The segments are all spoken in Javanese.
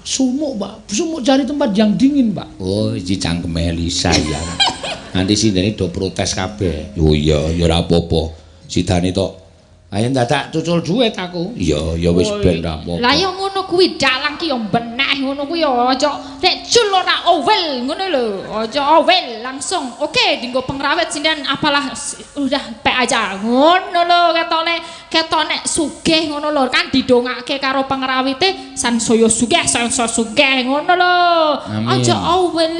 Sumuk, Pak. Sumuk cari tempat yang dingin, Pak. Oh, iki cangkeme Elisa ya. Nanti sindene do protes kabeh. Oh iya, ya ora apa-apa. Sidane tok. Ayo dadak cucul duit aku. Iya, ya wis ben ra apa-apa. Lah ya ngono kuwi dalang ki ya beneh ngono kuwi ya aja nek cul ora owel ngono lho. Aja owel langsung. Oke, dinggo pengrawit sinden apalah udah pek aja. Ngono lho ketone ketok nek sugih ngono lho kan didongake karo pengrawite sansaya sugih sansaya sugih ngono lho. Aja owel.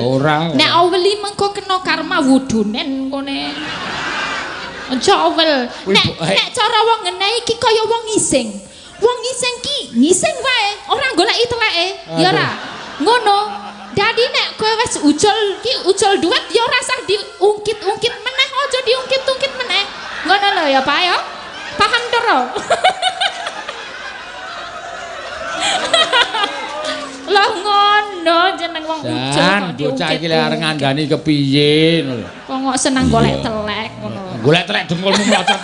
Ora. Nek owel iki mengko kena karma wudunen kone. Aja owel. Nek cara wong ngene iki kaya wong ngising. Wong ngising ki ngising wae, ora goleki teleke. Ya ora. Ngono. Dadi nek kowe wis ucul ki ucul duit ya ora usah diungkit-ungkit meneh, aja diungkit-ungkit meneh. Ngono lho ya, Pak ya. Paham to, Ro? Lah ngono jeneng wong ucul kok diungkit. Bocah iki arep ngandani kepiye ngono lho. Wong kok seneng golek telek ngono. Golek telek dengkulmu mlocot.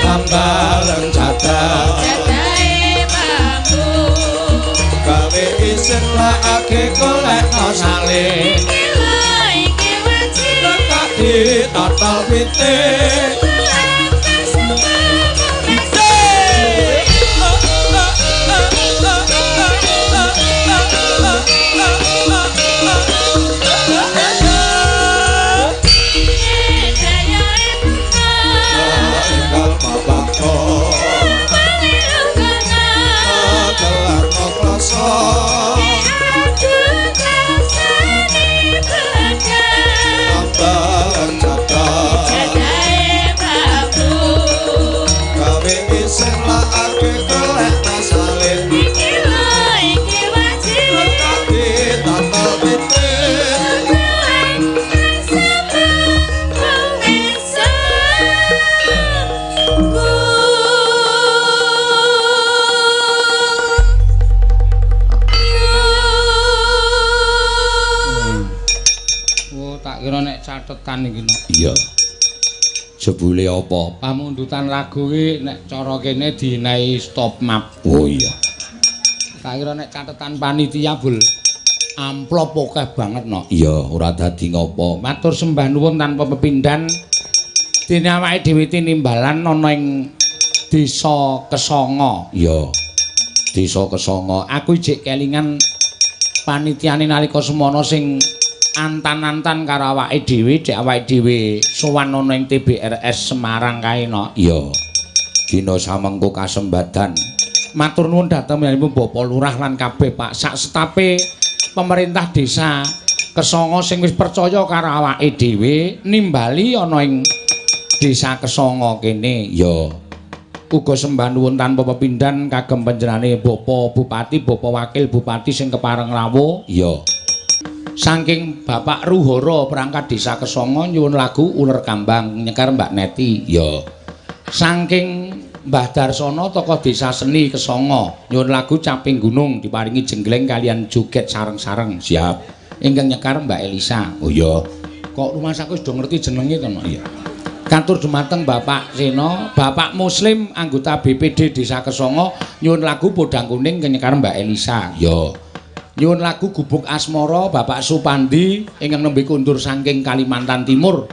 Ambaleng jadah jadahe bambu gawe isin lakake golekno salin iki lho iki wajib letak ditotal pitik. Catetan iki no. Iya. Jebule apa? Pamundutan lagu iki nek cara kene dinehi stop map. Oh iya. Tak kira nek catetan panitia bul amplop akeh banget no. Iya, ora dadi ngopo. Matur sembah nuwun tanpa pepindhan dene awake dhewe tinimbalan ana ing Desa Kesanga. Iya. Desa Kesanga. Aku ijik kelingan panitiane nalika semono sing antan-antan karo awake dhewe, dek awake dhewe sowan ana ing TBRS Semarang kae no. Iya. Dina samengko kasembadan. Matur nuwun dhateng panjenenganipun Bapak Lurah lan kabeh Pak sak setape pemerintah desa Kesanga sing wis percaya karo awake dhewe nimbali ana ing Desa Kesanga kene. Iya. Uga sembah nuwun tanpa pepindhan kagem panjenengane Bapak Bupati, Bapak Wakil Bupati sing kepareng rawuh. Iya. Saking Bapak Ruhara perangkat Desa Kesanga nyuwun lagu Uler Kambang nyekar Mbak Neti. Iya. Saking Mbah Darsono tokoh Desa Seni Kesanga nyuwun lagu Caping Gunung diparingi jenggleng kalian joget sareng-sareng. Siap. Ingkang nyekar Mbak Elisa. Oh iya. Kok rumangsaku wis do ngerti jenenge to, Nok? Iya. Katur dumateng Bapak Seno, Bapak Muslim anggota BPD Desa Kesanga nyuwun lagu Podang Kuning nyekar Mbak Elisa. Iya. Nyuwun lagu Gubuk Asmara Bapak Supandi ingkang nembe kondur saking Kalimantan Timur.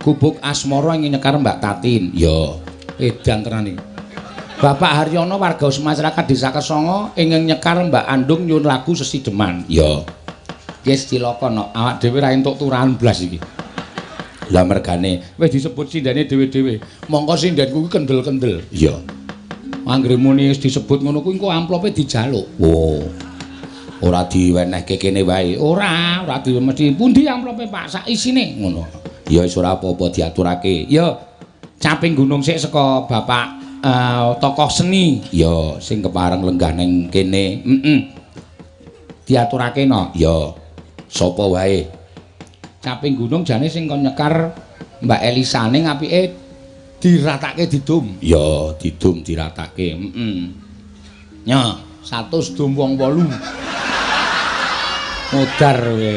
Gubuk Asmara ingkang nyekar Mbak Tatin. Ya. Edan tenan iki. Bapak Haryono warga masyarakat Desa Kesanga ingkang nyekar Mbak Andung nyuwun lagu Sesideman. Ya. Wis cilaka no, awak dhewe ra entuk turahan blas iki. Lah mergane wis disebut sindene dhewe-dhewe. Mongko sindenku kuwi kendel-kendel. Iya. Anggere muni wis disebut ngono kuwi engko amplope dijaluk. Oh. Ora diwenehke kene wae. Ora, ora di mesti pundi amplope Pak sak isine ngono. Ya wis ora apa-apa diaturake. Ya Caping Gunung sik saka Bapak tokoh seni. Ya sing kepareng lenggah ning kene. Heeh. Diaturake no. Ya. Sapa wae? Caping Gunung jane sing kon nyekar Mbak Elisane apike diratake didum. Ya, didum diratake. Heeh. Nya, 100 dum wong 8. Modar kowe.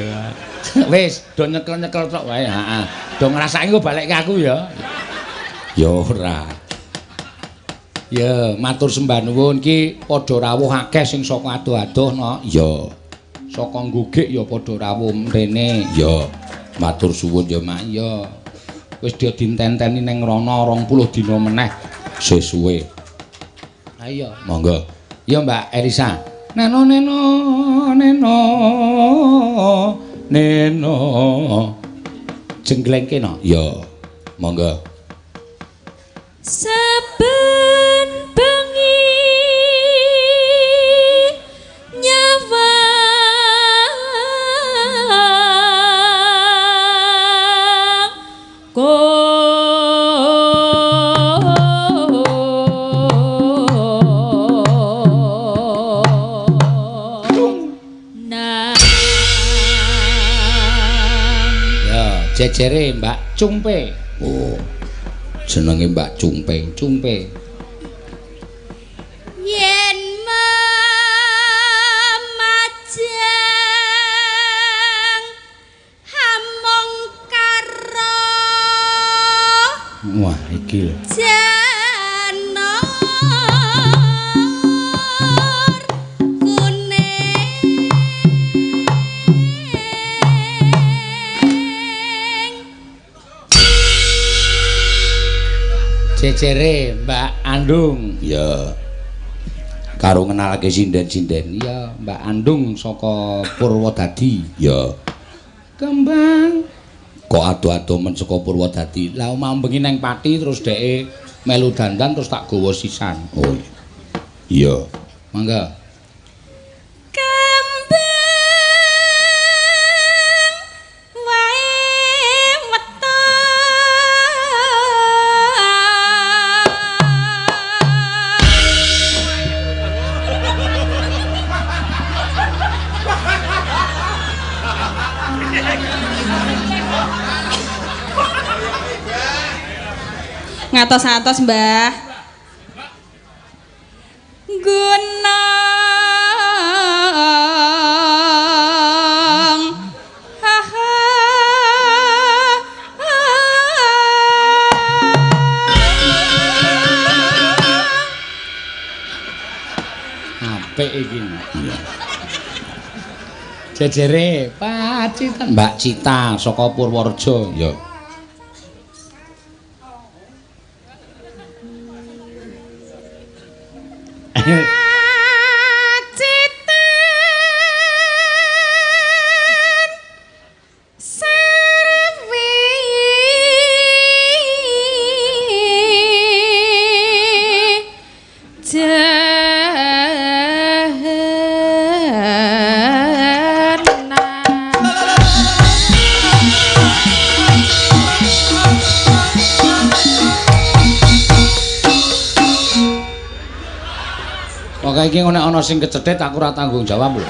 Wis, do nyekel-nyekel tok wae, heeh. Do ngrasake engko balekke aku ya. Ya ora. Ya, matur sembah nuwun iki padha rawuh akeh sing saka adoh-adoh no. Ya. Saka Nggugik ya padha rawuh mrene. Ya. Matur suwun ya, Mak. Ya. Wis dia dintenteni ning rono 20 dina meneh sesuwe. Ayo, monggo. Ya Mbak Elisa. Neno neno neno neno. Jengglengke no. Ya. Monggo. Saben bengi nyawang Ya, jejere Mbak Cungpe. Oh. Jenenge Mbak Cungpe, Cungpe. Yen memajang hamong karo. Wah, iki lho. Janur kuning. Jejere Mbak Andung. Ya. Karo ngenalake sinden-sinden. Iya, Mbak Andung saka Purwodadi. Ya. Kembang kok ado-ado men saka Purwodadi. Lah omah bengi nang Pati terus dheke melu dandan terus tak gawa sisan. Oh. Iya. Mangga. Kembang wae weton. Ngatos-atos, Mbah. Gunung ha ha. Apik iki. Iya. Jejere Pacitan Mbak Cita saka Purworejo. Ya. Pacitan sarwi jana. Pokoke iki nek ana sing kecethit aku ora tanggung jawab lho.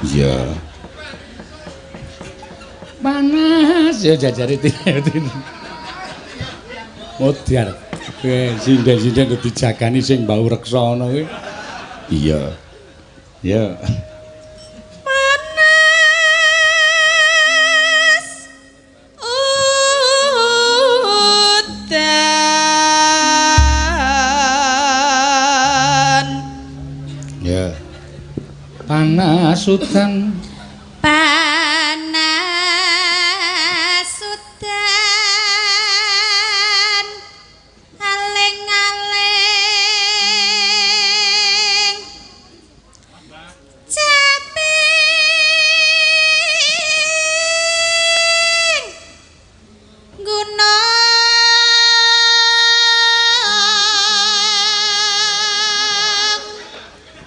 Iya. Panas ya jajare tin. Modar. Kowe sinden-sinden dijagani sing bau reksa ngono kuwi. Iya. Ya. Panas udan. Ya. Panas udan. Panas udan aling-aling caping gunung.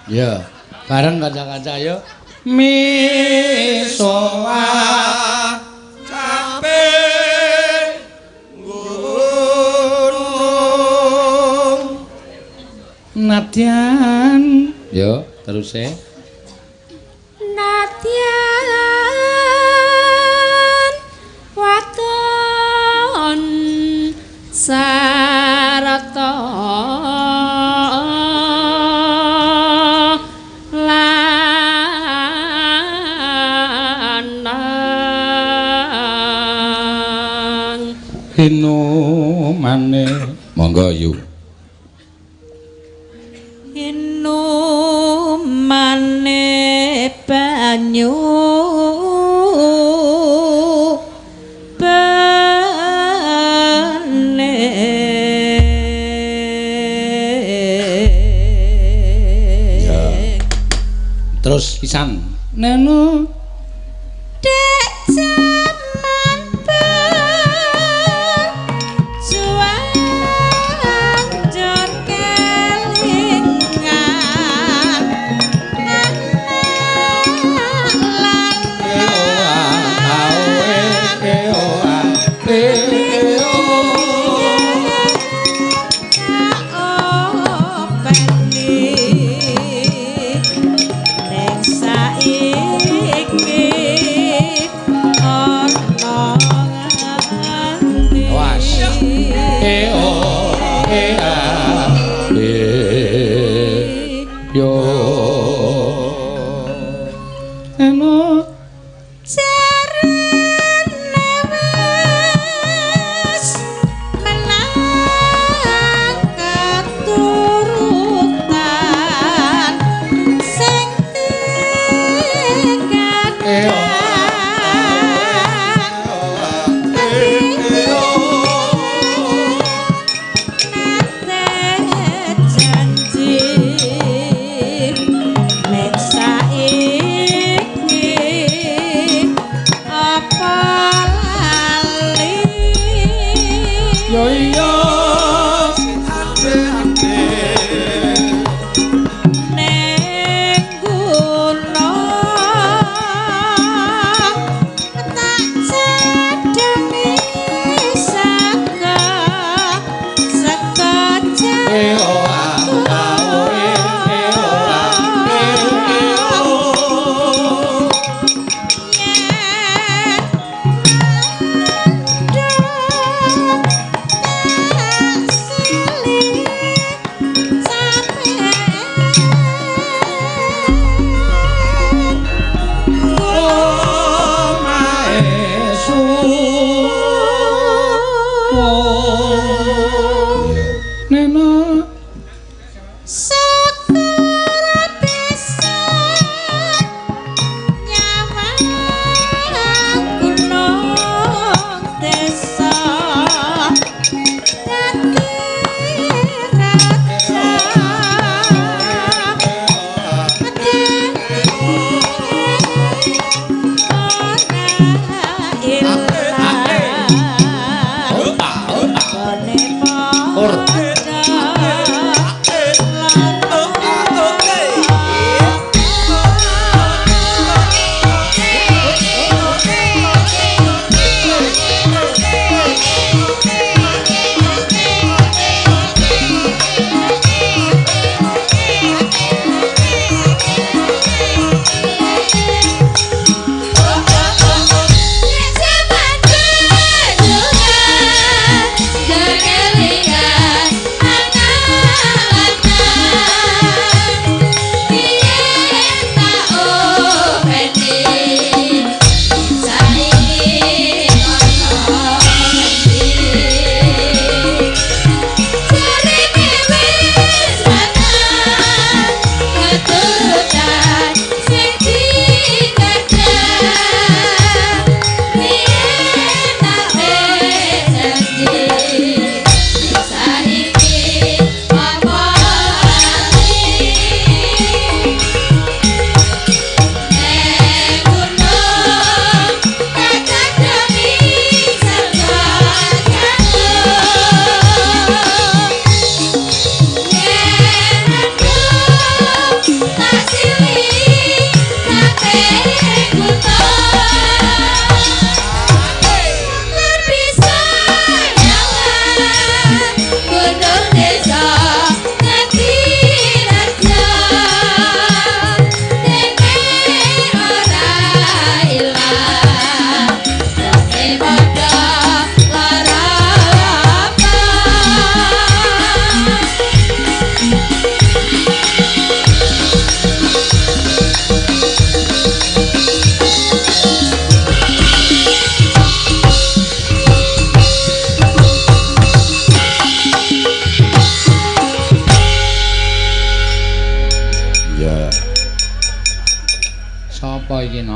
Ya. Bareng kanca-kanca ayo. Misoa caping gunung. Nadyan. Yo, terus e. Nadyan waton sarata lan Hinumane. Monggo yu. Hinumane banyu bening. Ya. Terus pisan. Neno Dek jaman berjuang jor kelingan anak lanang openi ning saiki ana ngendi. Awas. E o e a e yo. Neno Jarene wis menang keturutan sing E o. tingkat janji nek saiki apa lali. Yo iya. Ning gunung tak cedhaki saka saka E o a a o e e o a e e o. Yen tak silih sampe Neno Syukur bisa nyawang gunung desa dadi raja ora ilang bone Or. padha.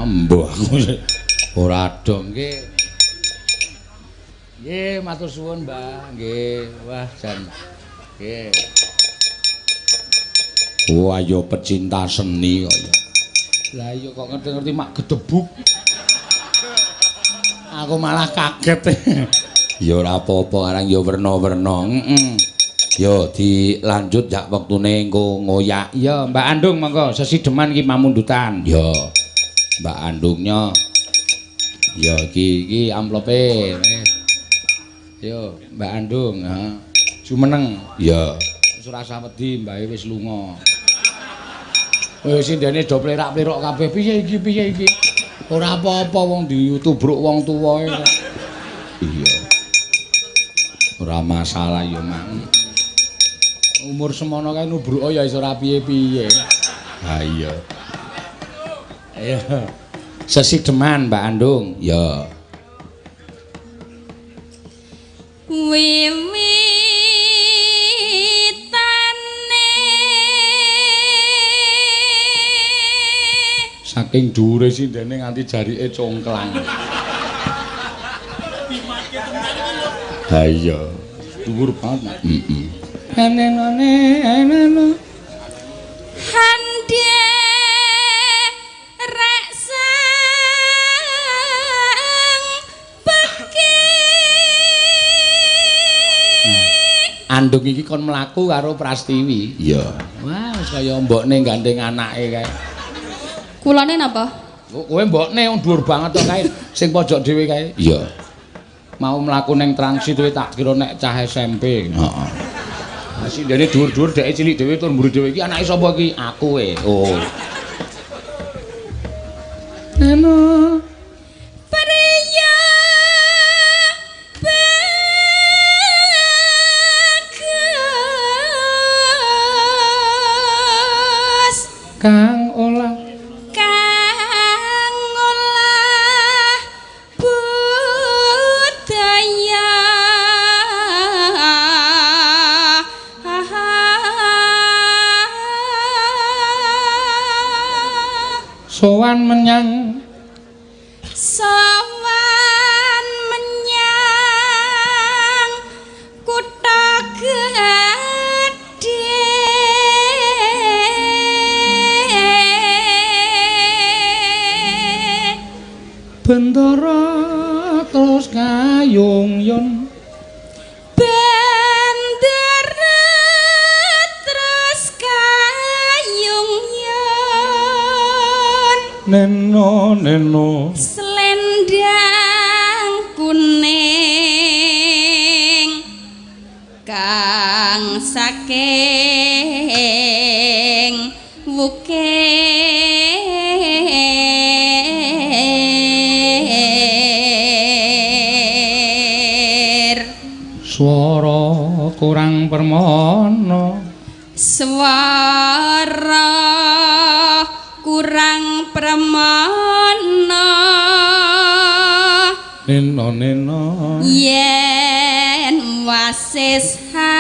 Mbuh aku ora dong nggih. Nggih, matur suwun, Mbah. Nggih. Wah, jan. Nggih. Wah, ya pecinta seni kok ya. Lah iya kok ngerti-ngerti mak gedebuk. Aku malah kaget. Ya ora apa-apa, arang ya werna-werna. Heeh. Yo dilanjut jak wektune engko ngoyak. Ya, Mbak Andung monggo sesideman iki pamundutan. Ya. Mbak Andungnya. Ya iki iki amplope. Yo, Mbak Andung, ha. Jumeneng. Ya. Wis ora usah wedi, mbahe wis lunga. Wis sindene do plerak-plerok kabeh. Piye iki, piye iki? Ora apa-apa wong diutubruk wong tuwa e. Iya. Ora masalah ya, Mak. Umur semono kae nubruk ya iso ora piye-piye. Ha iya. Ayo. Sesideman Mbak Andung. Ya. Wiwitane saking dhuwure sindene nganti jarike congklang. Ha iya. Dhuwur banget. Heeh. Nenene hande rek sang pekik. Andung iki kon mlaku karo Prastiwi. Iya. Wah, wis kaya mbokne gandeng anake kae. Kulone napa? Kowe mbokne wong dhuwur banget to kae, sing pojok dhewe kae. Iya. Mau mlaku ning transit kowe tak kira nek cah SMP. Heeh. Sindene dhuwur-dhuwur dheke cilik dhewe tur mburi dhewe iki anake sapa iki? Aku e. Oh. Neno. Priya bagus kang olah kang olah budaya. Sowan menyang sowan menyang kutha gedhe. Bendara terus kayung yun. Bendara terus kayung yun. Neno neno selendang kuning kang saking wukir swara kurang permono swara kurang permono neno neno yen wasis ha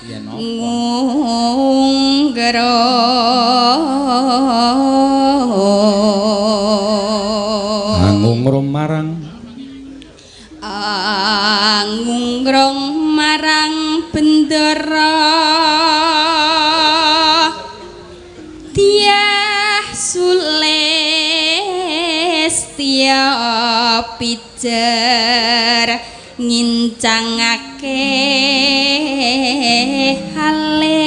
yen apa ngunggro angungrum marang angungrong marang bendara tiah sulistya pijer ngincangake halis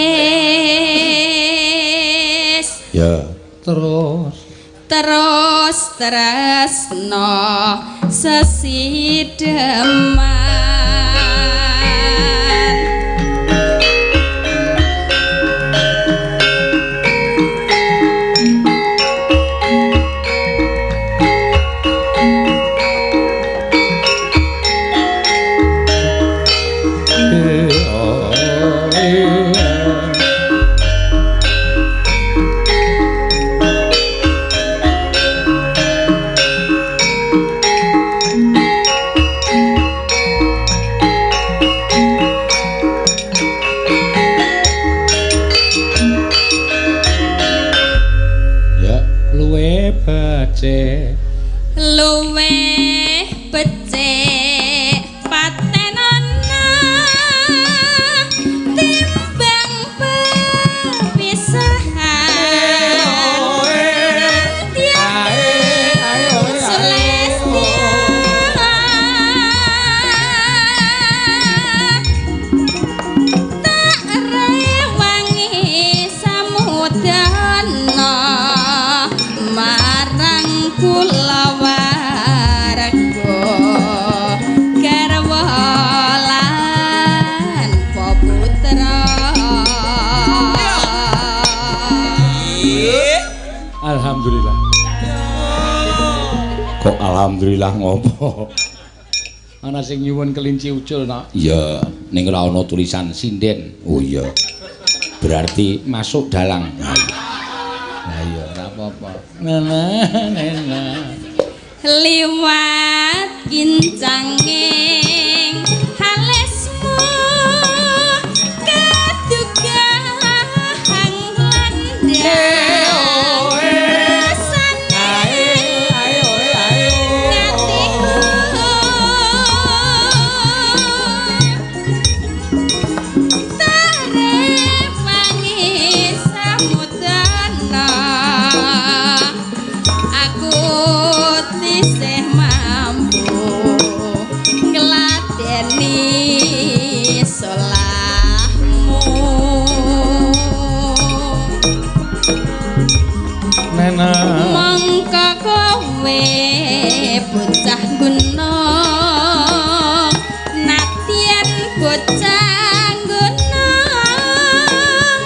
ya terus terus tresno sesideman. Alhamdulillah. Kok alhamdulillah ngopo? Ana sing nyuwun kelinci ucul ta? Iya, ning ora ana tulisan sinden. Oh iya. Berarti masuk dalang. Lah iya, ora apa-apa. Nana nena. Liwat kincanging halismu kadugang landang. Mongko kowe bocah gunung, nadyan bocah gunung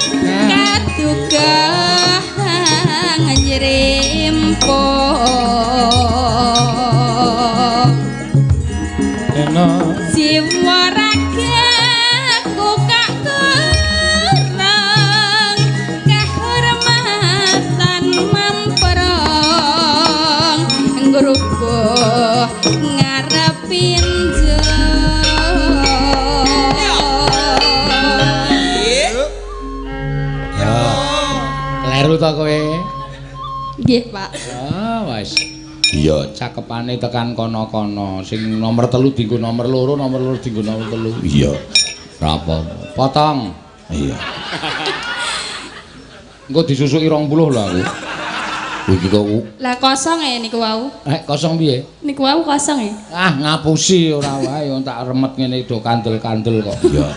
kaduga nyrempung. Jiwa ragaku kak kurang kahormatan mamprong ngrubuh ngarepin jo. Ya. Kleru ta kowe? Nggih, Pak. Ah, wis. Iya, cakepane tekan kono-kono. Sing nomor 3 dienggo nomor 2, nomor 2 dienggo nomor 3. Iya. Ora apa-apa. Potong. Iya. Engko disusuki 20 lho aku. Iki kok lah kosong e niku wau. Kosong piye? Niku wau kosong e. Ah, ngapusi ora wae tak remet ngene do kandel-kandel kok. Iya.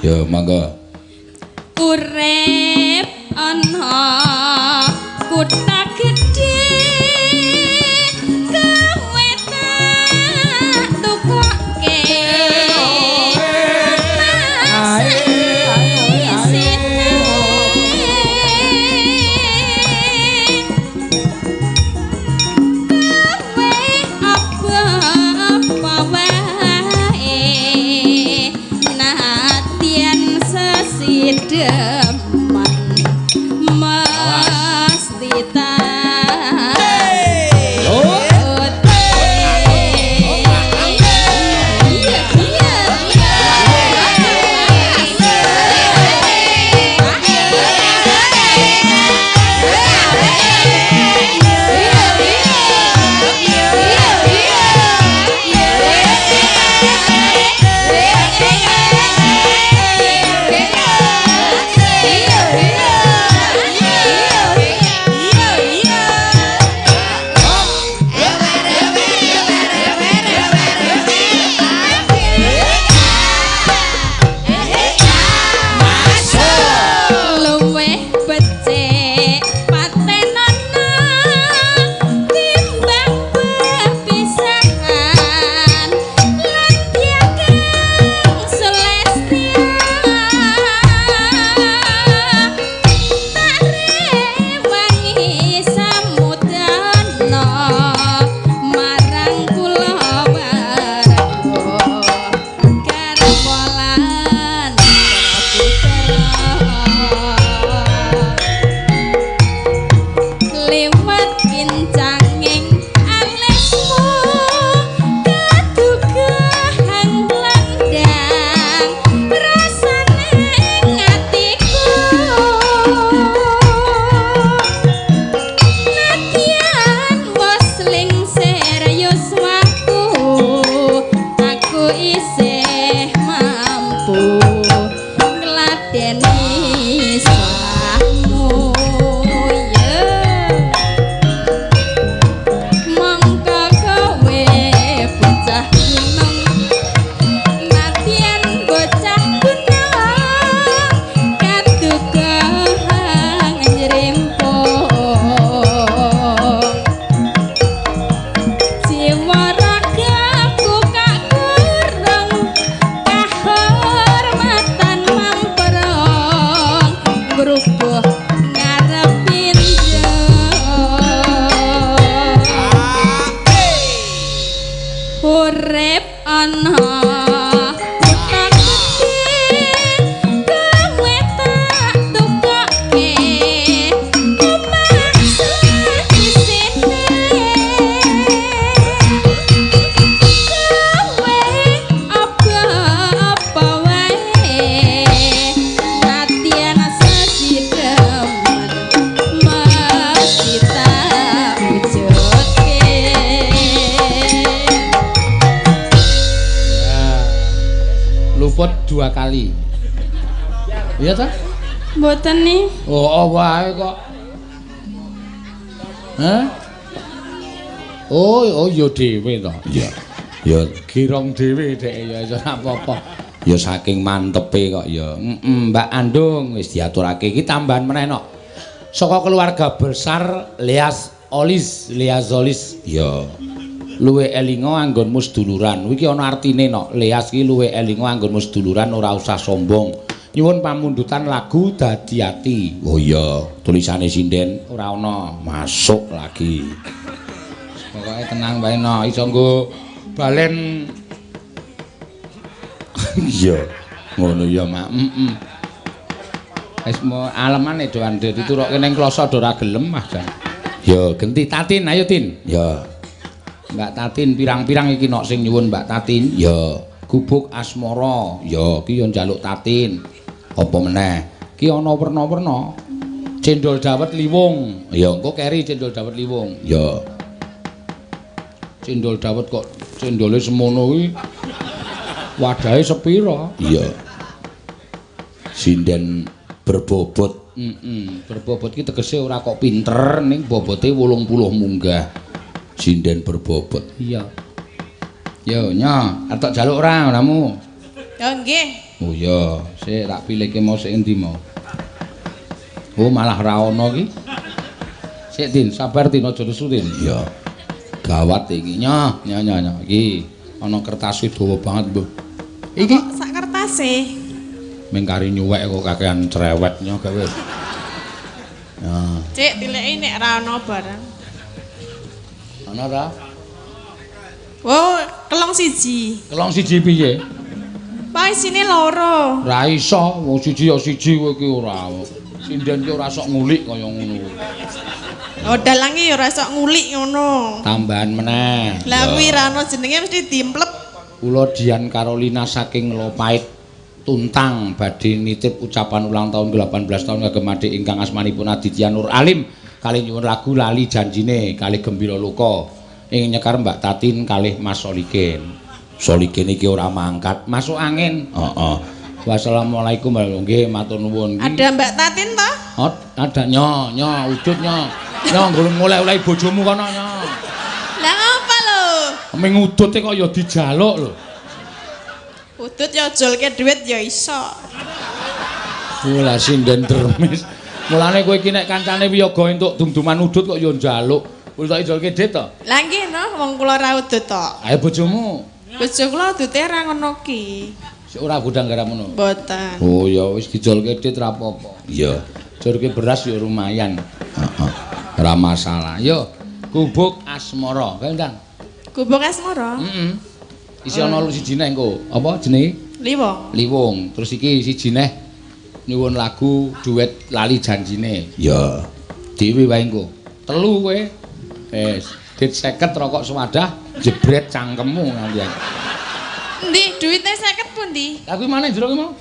Ya, monggo. Urip ana kutha gedhe kowe tak tukoke. Deman mesti tak Urip ana kutha gedhe gawe tak tukoke omah isine gawe apa-apa wae nadyan sesideman mesti tak wujudke. Luput 2 kali. Iya ta? Mboten nih. Oh, wae kok. Hah? Oh, ya dhewe to. Iya. Ya Girong dhewe dhek ya iso ora apa-apa. Ya saking mantepe kok ya. Mbak Andung wis diaturake iki tambahan meneh nok. Saka keluarga besar Leas Olis, Leas Olis. Ya. Luwe elinga anggonmu seduluran. Kuwi iki ana artine nok. Leas iki luwe elinga anggonmu seduluran ora usah sombong. Nyuwun pamundutan lagu Dadi Ati. Oh iya, tulisane sinden ora ana. Masuk lagi. Pokoke tenang wae no, iso nggo balen. Iya. Ngono ya, Mak. Heeh. Wis mo alemane doan diturokke ning kloso do ora gelem ah jan. Ya, Genti Tatin, ayo Tin. Ya. Mbak Tatin pirang-pirang iki nok sing nyuwun Mbak Tatin. Ya. Gubuk Asmara. Ya, ki yo njaluk Tatin. Apa meneh? Ki ana werna-werna. Cendol dawet liwung. Ya, engko keri cendol dawet liwung. Ya. Cendol dawet kok cendole semono kuwi. Wadahe sepira? Iya. Sinden berbobot. Berbobot ki tegese ora kok pinter ning bobote 80 munggah. Sinden berbobot. Iya. Yo nyo, arep tok jaluk ora ngonamu? Ya nggih. Oh iya, sik tak pilihke mau sik endi mau. Oh malah ra ono ki. Sik Tin, sabar Tin, aja nesu Tin. Iya. Gawat iki. Nyo, nyo nyo nyo iki ana kertase dawa banget, Mbah. Iki Kok sak kertase? Ming kari nyuwek kok kakean cerewet nyo gawe. Nah, Cek tileki nek ra ono barang. Ana ta? Wow, kelong siji. Kelong siji piye? Pak isine loro. Ra iso, wong siji ya siji kowe iki ora. Sinden ki ora sok ngulik kaya ngono. Oh, dalange ya ora sok ngulik ngono. Tambahan meneh. Lah kuwi ra ono jenenge mesti dimplep. Kula Dian Carolina saking Lopait Tuntang badhe nitip ucapan ulang tahun ke-18 tahun kagem adik ingkang asmanipun Aditya Nur Alim kalih nyuwun lagu Lali Janjine kalih Gembira Loka ing nyekar Mbak Tatin kalih Mas Solikin. Solikin iki ora mangkat, masuk angin. Heeh. Wassalamualaikum warahmatullahi nggih matur nuwun. Ada Mbak Tatin to? Oh, ada nyo, nyo ujud nyo. Nyo ngoleh-oleh bojomu kono nyo. Lah ngapa lho? Ming udute kok ya dijaluk lho. Udut ya jolke dhuwit ya iso. Lah sinden dermis. Mulane kowe iki nek kancane wiyaga entuk dum-duman udut kok ya njaluk. Wis tak ijolke dhit to? Lah nggih no, wong kula ora udut to. Ayo bojomu. Bojo kula udute ora ngono ki. Sik ora gudang garam ngono. Mboten. Oh ya wis dijolke dhit ra apa-apa. Iya. Jolke beras ya lumayan. Heeh. Ora masalah. Yo, Gubuk Asmara. Kae ndang. Gubuk Asmara? Heeh. Isi ana siji neh engko. Apa jenenge? Liwung. Liwung. Terus iki siji neh nyuwun lagu duet Lali Janjine. Ya. Dewi wae engko. Telu kowe. Wis, dit 50 rokok sewadah jebret cangkemmu nganti. Endi duwite 50 pundi? Lah kuwi maneh jero ki mau?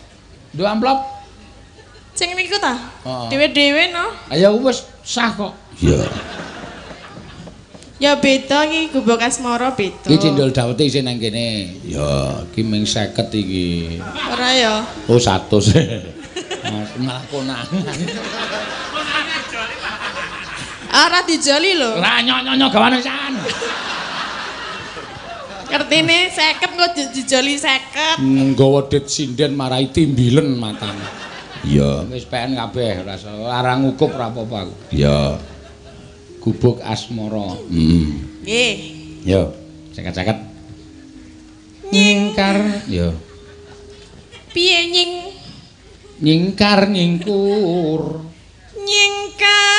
Nduk amplop. Sing niku ta? Dhewe-dhewe no. Ayo wis sah kok. Iya. Ya beda iki Gubuk Asmara beda. Iki cendol dawete isih nang kene. Ya, iki ming 50 iki. Ora ya. Oh 100. Mas malah konangan. Ora dijoli lho. Ora nyok-nyok gawane san. Ngertine 50 kok dijoli 50. Nggawa dit sinden marai timbilen matane. Iya. Wis PN kabeh ora ora ngukup ora apa-apa aku. Iya. Gubuk Asmara. Heeh. Nggih. Yo, ceket-ceket. Nyingkar. Yo. Piye nying? Nyingkar nyingkur. Nyingkar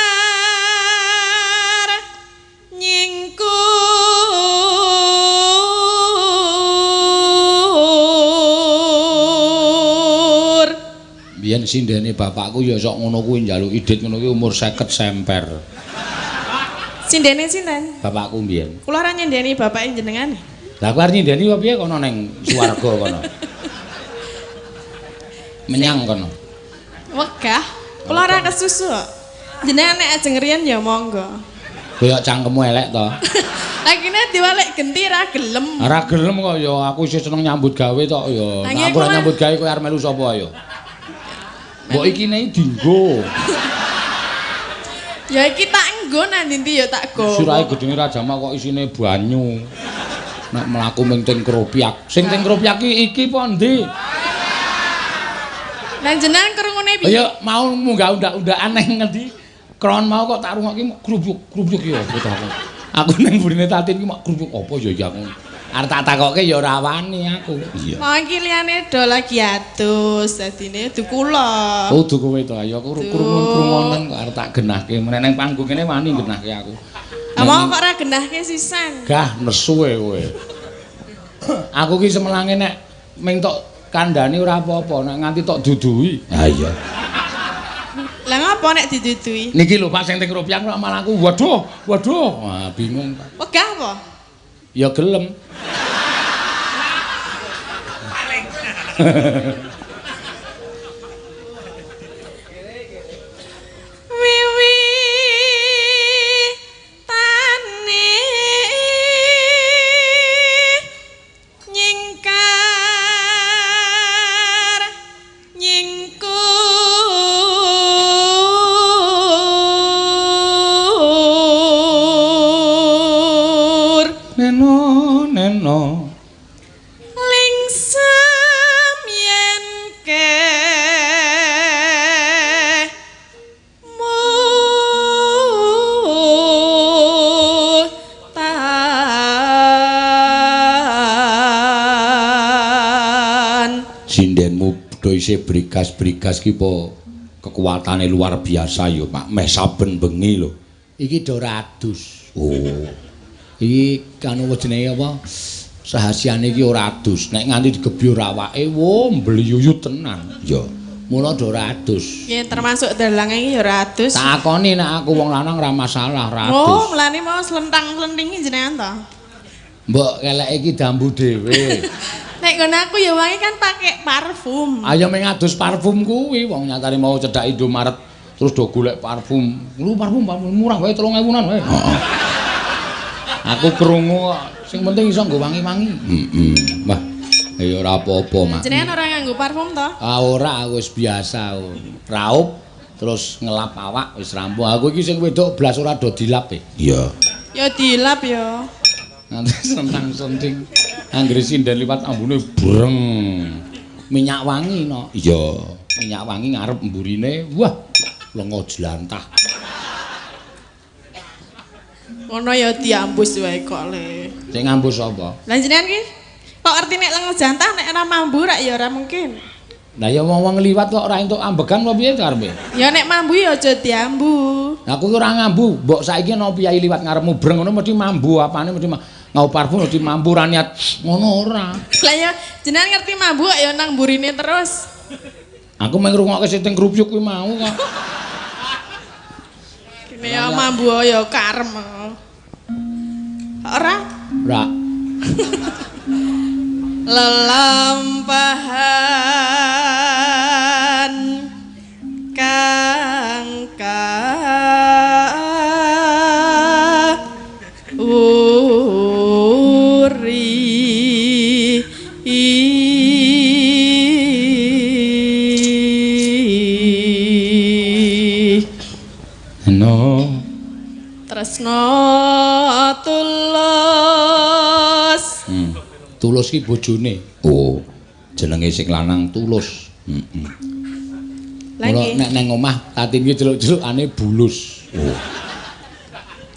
nyingkur. Biyen sindene bapakku ya sok ngono kuwi njaluk idit ngono kuwi umur 50 semper. Sindene sinten? Bapakku mbiyen. Kula ora nyindeni bapake jenengan. Lah aku arep nyindeni apa piye kono ning swarga kono. Menyang kono. Wegah. Kula ora kesusu kok. Jenengan nek ajeng riyen ya monggo. Koyo cangkemmu elek to. Lagine diwalek genti ra gelem. Ora gelem kok ya aku isih seneng nyambut gawe tok ya. Nek aku ora nyambut gawe kowe arep melu sapa ayo. Mbok ikine dinggo. Ya iki tak nggo nang ndi ya tak go. Sirahe gedenge Rajamak kok isine banyu. Nek mlaku ming teng Kropyak. Sing teng Kropyak iki iki apa ndi? Lah jenengan krungune piye? Ya mau munggah undak-undakan nang ngendi? Kron mau kok tak rungokke grubyuk-grubyuk ya apa to aku. Aku nang burine Tatin ki mak grubyuk apa ya iki aku. Arep tak takokke ya ora wani aku. Iya. Mau iki liyane do lagi adus, dadine du kula. Oh, du kowe to. Ayo aku krungun-krungonen kok arep tak genahke. Nek nang panggung kene wani genahke aku. Ah mau kok ora genahke sisan. Gah nesu e kowe. Aku ki semelange nek ming tok kandhani ora apa-apa, nek nganti tok duduhi. Ha iya. Lah ngapa nek didudui? Niki lho Pak sing teng Kropyak kok malah aku waduh, waduh. Wah, bingung Pak. Wegah apa? Ya gelem. Wiwi tane nyingkar nyingkur neno neno lingsem yen ke mutan. Sindenmu do isih brigas-brigas ki po kekuatane luar biasa ya Pak, meh saben bengi lho. Iki do adus. Oh. Iki kanu jenenge apa? Rahasiane iki ora adus. Nek nganti digebyur awake, wo mbliyuyut tenan. Ya. Mula do ora adus. Nggih, termasuk dalange iki ya ora adus. Takoni nek aku wong lanang ora masalah, ora adus. Oh, mulane mau slentang-slentingi jenengan to. Mbok keleke iki dambu dhewe. Nek nggon aku ya wangi kan pakai parfum. Ayo meng adus parfum kuwi, wong nyatane mau cedhak Indomaret terus do golek parfum. Lu parfum murah wae 3000-an wae. Heeh. Aku krungu sing penting iso nggo wangi-wangi. Heeh. Wah, ya ora apa-apa, Mak. Jenengan ora nganggo parfum to? Ah ora, aku wis biasa. Raup terus ngelap awak wis rampung. Aku iki sing wedok blas ora do dilap e. Iya. Ya dilap ya. Nanti sentang-senting anggere sinden liwat ambune breng. Minyak wangi no. Iya, minyak wangi ngarep mburine. Wah, lenga jlantah. Ngono ya diambus wae kok le. Sing ngambus sapa? Lah jenengan ki kok ngerti nek lenga jantah nek ora mambu rak ya ora mungkin. Lah ya wong-wong liwat kok ora entuk ambegan apa piye karepe? Ya nek mambu ya aja diambu. Lah aku ki ora ngambu, mbok saiki ana piyai liwat ngarepmu breng ngono mesti mambu apane mesti ngau parfum mesti mambu ora niat ngono ora. Lah ya jenengan ngerti mambu kok ya nang mburine terus. Aku mung ngrungokke sing teng Krubyuk kuwi mau kok. Kene ya mambu ya karem. Ora? Ora. Lelampahan kang kauri No tresno tulus. Tulus ki bojone. Oh, jenenge sing lanang Tulus. Heeh. Lha nek nang omah Tatin ki celuk-celukane Bulus. Oh.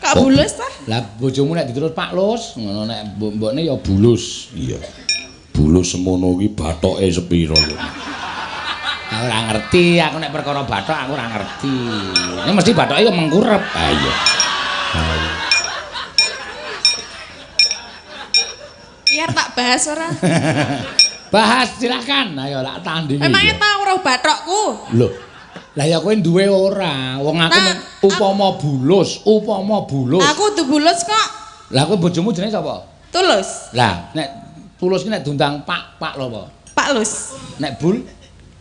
Kok Bulus ta? Lah bojomu nek diterus Pak Lus, ngono nek mbokne ya Bulus. Iya. Bulus semono ki bathoke sepira ya. Aku ora ngerti, aku nek perkara bathok aku ora ngerti. Ini mesti bathoke ya mengkurep. Ha iya. Biar tak bahas ora. Bahas silakan. Ayo tak tandingi. Emangnya tau roh bathokku? Lho. Lah ya kowe duwe ora? Wong aku Nah, upama bulus, upama bulus. Aku kudu bulus kok. Lah kowe bojomu jenenge sapa? Tulus. Lah nek tulus ki nek diundang Pak, Pak lho apa? Pak Lus. Nek bul,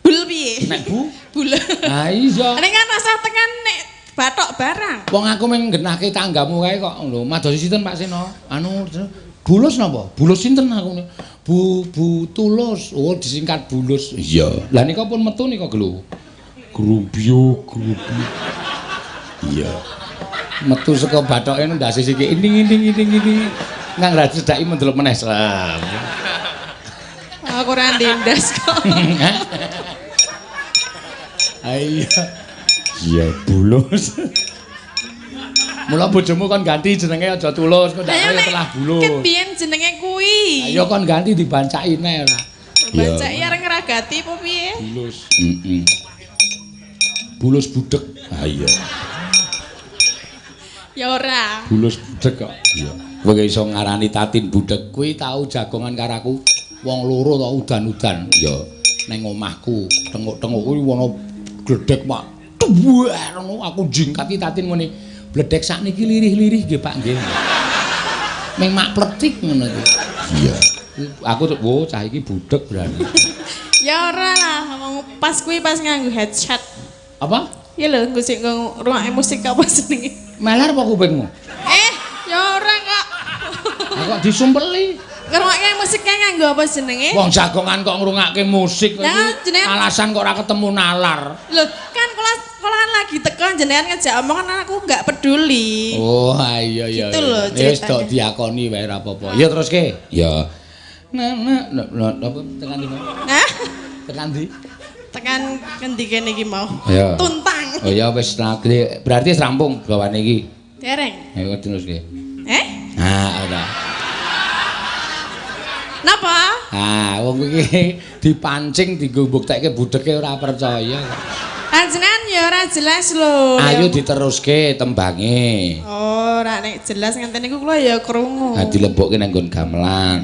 Bul piye? nek bu. Bul. Lah iya. Nek kan rasa tekan nek bathok barang. Wong aku mung nggenahke tanggamu kae kok lho. Madosi sinten Pak Seno? Anu Bulus napa? Bulus sinten aku? Bu Bu Tulus. Oh disingkat Bulus. Iya. Lah nika pun metu nika lho. Grubyuk grubyuk. Iya. Metu saka bathoke ndase siki inding inding inding inding. Nang ra cedhaki mendelep meneh serem. Aku ora ndendas kok. Iya. Iya Bulus. Mula bojomu kon ganti jenenge aja Tulus, kok ndak kaya telah Bulus. Ket biyen jenenge kuwi. Ayo kon ganti dibancaki neh ora. Bancaki arep ngragati apa piye? Bulus. Heeh. Bulus budek. Ha iya. Ya ora. Bulus budek kok. Iya. Kowe iso ngarani Tatin budek kuwi tau jagongan karo aku. Wong loro tau udan-udan. Ya ning omahku tenguk-tenguk kuwi ana gledhek Pak. Duwer ngono aku jingkati Tatin ngene. Bledek sakniki lirih-lirih nggih Pak nggih. Ming mak pletik ngono kuwi. Iya. Aku tuh, wo cah iki budek berani. Ya ora lah, wong pas kuwi pas nganggo headset. Apa? Ya lho, nggo sing ngrungokne musik apa jenenge? Meler apa kupingmu? Ya ora kok. Lah kok disumpeli? Ngrungokke musik kae nganggo apa jenenge? Wong jagongan kok ngrungakke musik Lah, iki. jenengan- Alasan kok ora ketemu nalar. Lho, kan kula kan lagi teko jenengan ngejak omongan aku nggak peduli. Oh, iya iya. Gitu lho Ya wis tok ceritanya. diakoni wae ora apa-apa. Ya teruske. Ya. Nah, nah, nah, apa tekan ndi? Nah, Tekan ndi? tekan ngendi kene iki mau? Ya. Tuntang. Oh ya wis berarti wis rampung gawane iki. Dereng. Ayo teruske. Eh? Nah, ora. Napa? Ah, wong iki dipancing dienggo mbuktekke budeke ora percaya. Panjenengan ya ora jelas lho. Ayo diteruske tembange. Oh, ora nek jelas ngenten niku kula ya krungu. Nah, dilebokke nang nggon gamelan.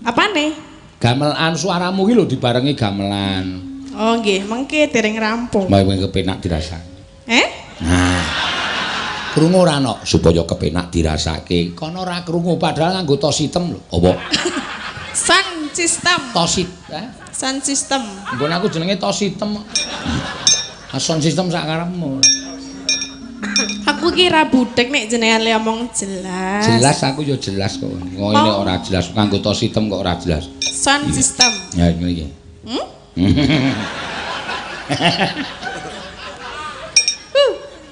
Apane? Gamelan suaramu ki lho dibarengi gamelan. Oh nggih, mengke dereng rampung. Mau kepenak dirasake. Eh? Nah. Krungu ora nok supaya kepenak dirasake. Kono ora krungu padahal nganggo tos item lho. Apa? Sound system. Tos it, eh? Sound system. Nggon aku jenenge tos item. Sound system sak karepmu. Aku kira budek nek jenengan le omong jelas. Jelas aku ya jelas kok. Wong ini ora jelas nganggo tos item kok ora jelas. Sound system. Ya ngene iki. Hmm?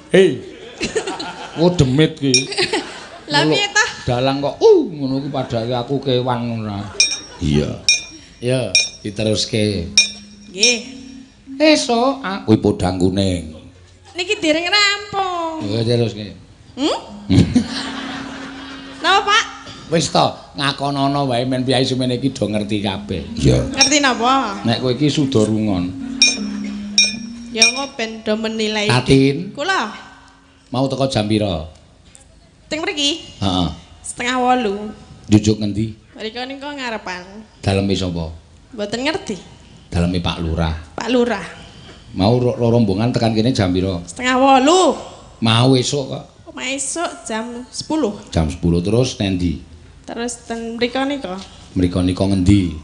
Hei. Oh demit ki. Lah piye ta? Dalang kok ngono ku padahal aku kewan ngono. Iya. Ya, diteruske. Nggih. Esuk aku podang kuning. Niki dereng rampung. Ya teruske. Hmm? Napa, Pak? Wis to, ngakonono wae men piyai semene iki do ngerti kabeh. Iya. Ngerti napa? Nek kowe iki suda rungon. Ya engko ben do menilai. Tatin, Kula mau teko jam pira? teng mriki Heeh. 7:30. Jujuk ngendi? Mriko niku ngarepan. Daleme sapa? Mboten ngerti. Daleme Pak Lurah. Pak Lurah. Mau rombongan tekan kene jam pira? 7:30. Mau esuk kok. Omah esuk jam 10. Jam 10 terus nendi? Terus ten mriko niku. Mriko nika ngendi?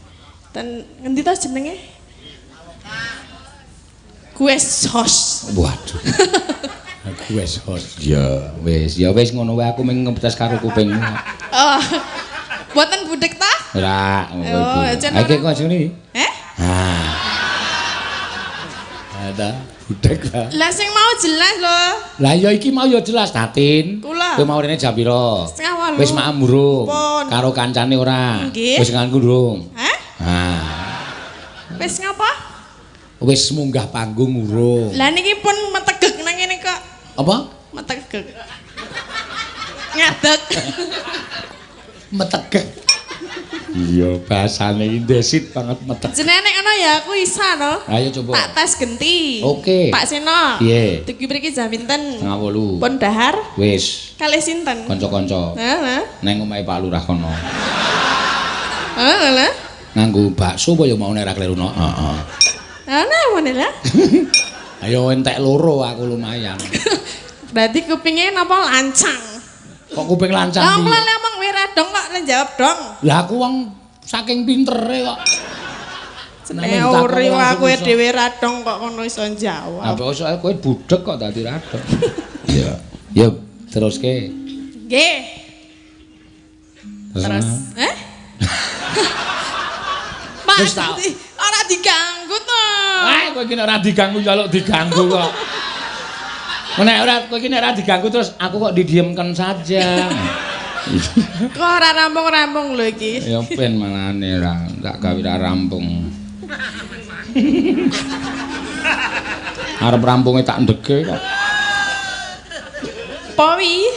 Ten ngendi to jenenge? Guest house. Waduh. Guest house. Ya wis, ya wis ngono wae aku mung ngetes karo kupingmu. Oh. Mboten budek ta? Ora, Oh, aja Iki kok ngene. Eh? Ah. Ada budek lah. Lah sing mau jelas lho. Lah ya iki mau ya jelas Tatin. Kula. Kowe mau rene jam pira? 7:30. Wis maem urung? Pun. Karo kancane ora? Nggih. Wis nganggo urung? Hah? Ah. Wis ngapa? Wis munggah panggung urung. Lah niki pun metegek nang ngene kok. Apa? Metegek. Ngadeg. Metegek. Iya, bahasane iki desit banget metegek. Jenenge nek ngono ya aku isa no. Ayo coba. Tak tes genti. Oke. Pak Seno. Piye? Dugi mriki jam pinten? 7:30. Pun dahar Wis, kalih sinten? kanca-kanca. Nah, nah. Neng omahe Pak Lurah kono. Heeh, lah. Nganggo bakso apa ya mau nek ra kleru no? Heeh. Lah napa lah? Ayo entek loro aku lumayan. Berarti kupinge napa lancang? Kok kuping lancang? Lah kula ngomong kowe ra dong kok jawab dong. Lah aku wong saking pintere kok. Teori aku dhewe ra dong kok kono iso jawab. Lah kok soal kowe budhek kok dadi ra dong. Iya. Ya teruske. Nggih. Terus eh? Pak, ora diganggu to. Wah, kowe iki nek ora diganggu njaluk diganggu kok. Nek ora kowe iki nek ora diganggu terus aku kok didiemkan saja. Kok ora rampung-rampung lho iki. Ya ben malane ora tak gawe ora rampung. Arep rampunge tak ndege kok. Powi.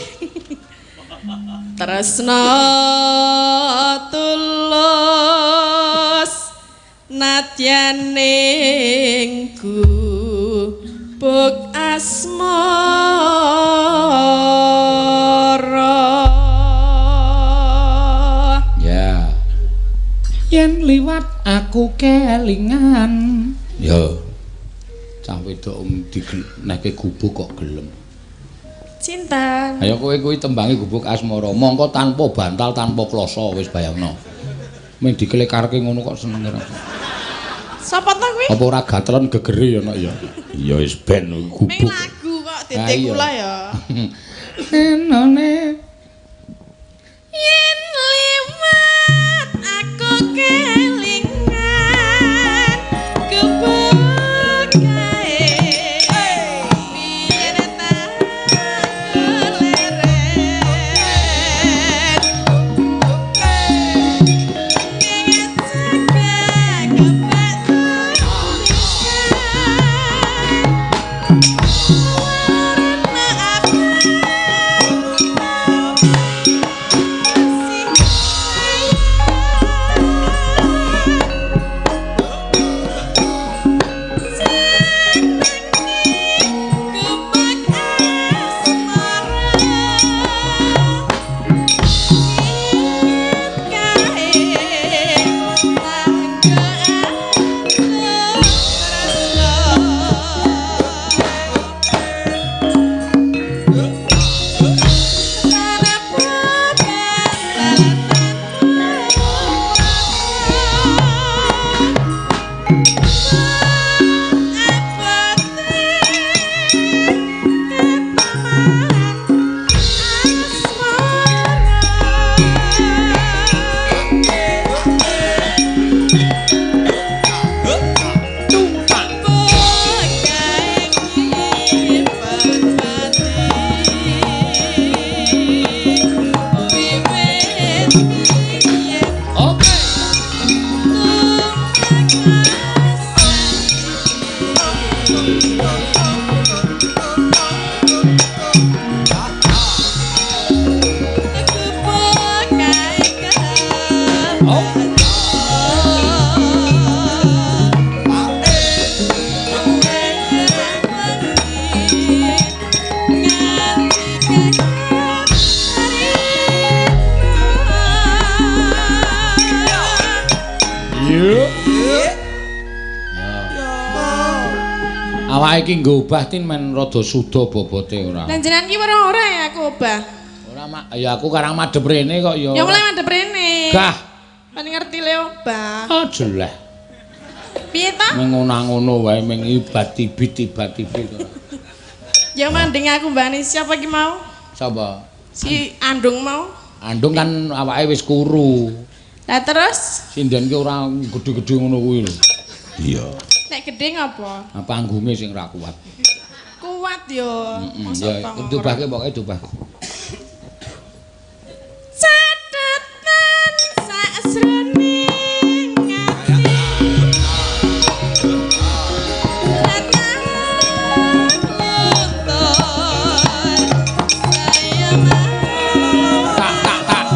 Tresna tulus nadyaning gubuk asmara. Ya. Yen liwat aku kelingan. Ya. Cah wedok digenehke gubuk kok gelem. Cinta. Ayo kowe kuwi tembangi gubuk asmara. Mongko tanpa bantal, tanpa kloso wis bayangno. Ming dikelekarke ngono kok seneng ora. Sapa to kuwi? Apa ora gatelan gegere ya nek ya. Ya wis ben gubuk. Ming lagu kok titik kula ya. Enone yen liwat aku kelingan gubuk kae. Biyen tak leren. Awake iki nggo obah tin men rada suda bobote ora. Lah jenengan iki ora ora ya aku obah. Ora mak ya aku karang madhep rene kok ya. Ya mulai madhep rene. Gah. Kan ngerti le obah. Ah jeleh. Piye ta? Meng ngono-ngono wae meng ibat-ibit ora. Ya manding aku mbane siapa iki mau? Sapa? Si Andung mau. Andung kan awake wis kuru. Lah terus sinden ki ora gedhe-gedhe ngono kuwi lho. Iya. Nek gedhe ngapa? Ah panggunge sing ora kuat. Kuat yo. Heeh. Ya dobahke pokoke dobah. Catetan sakjroning ati. Tak tak tak.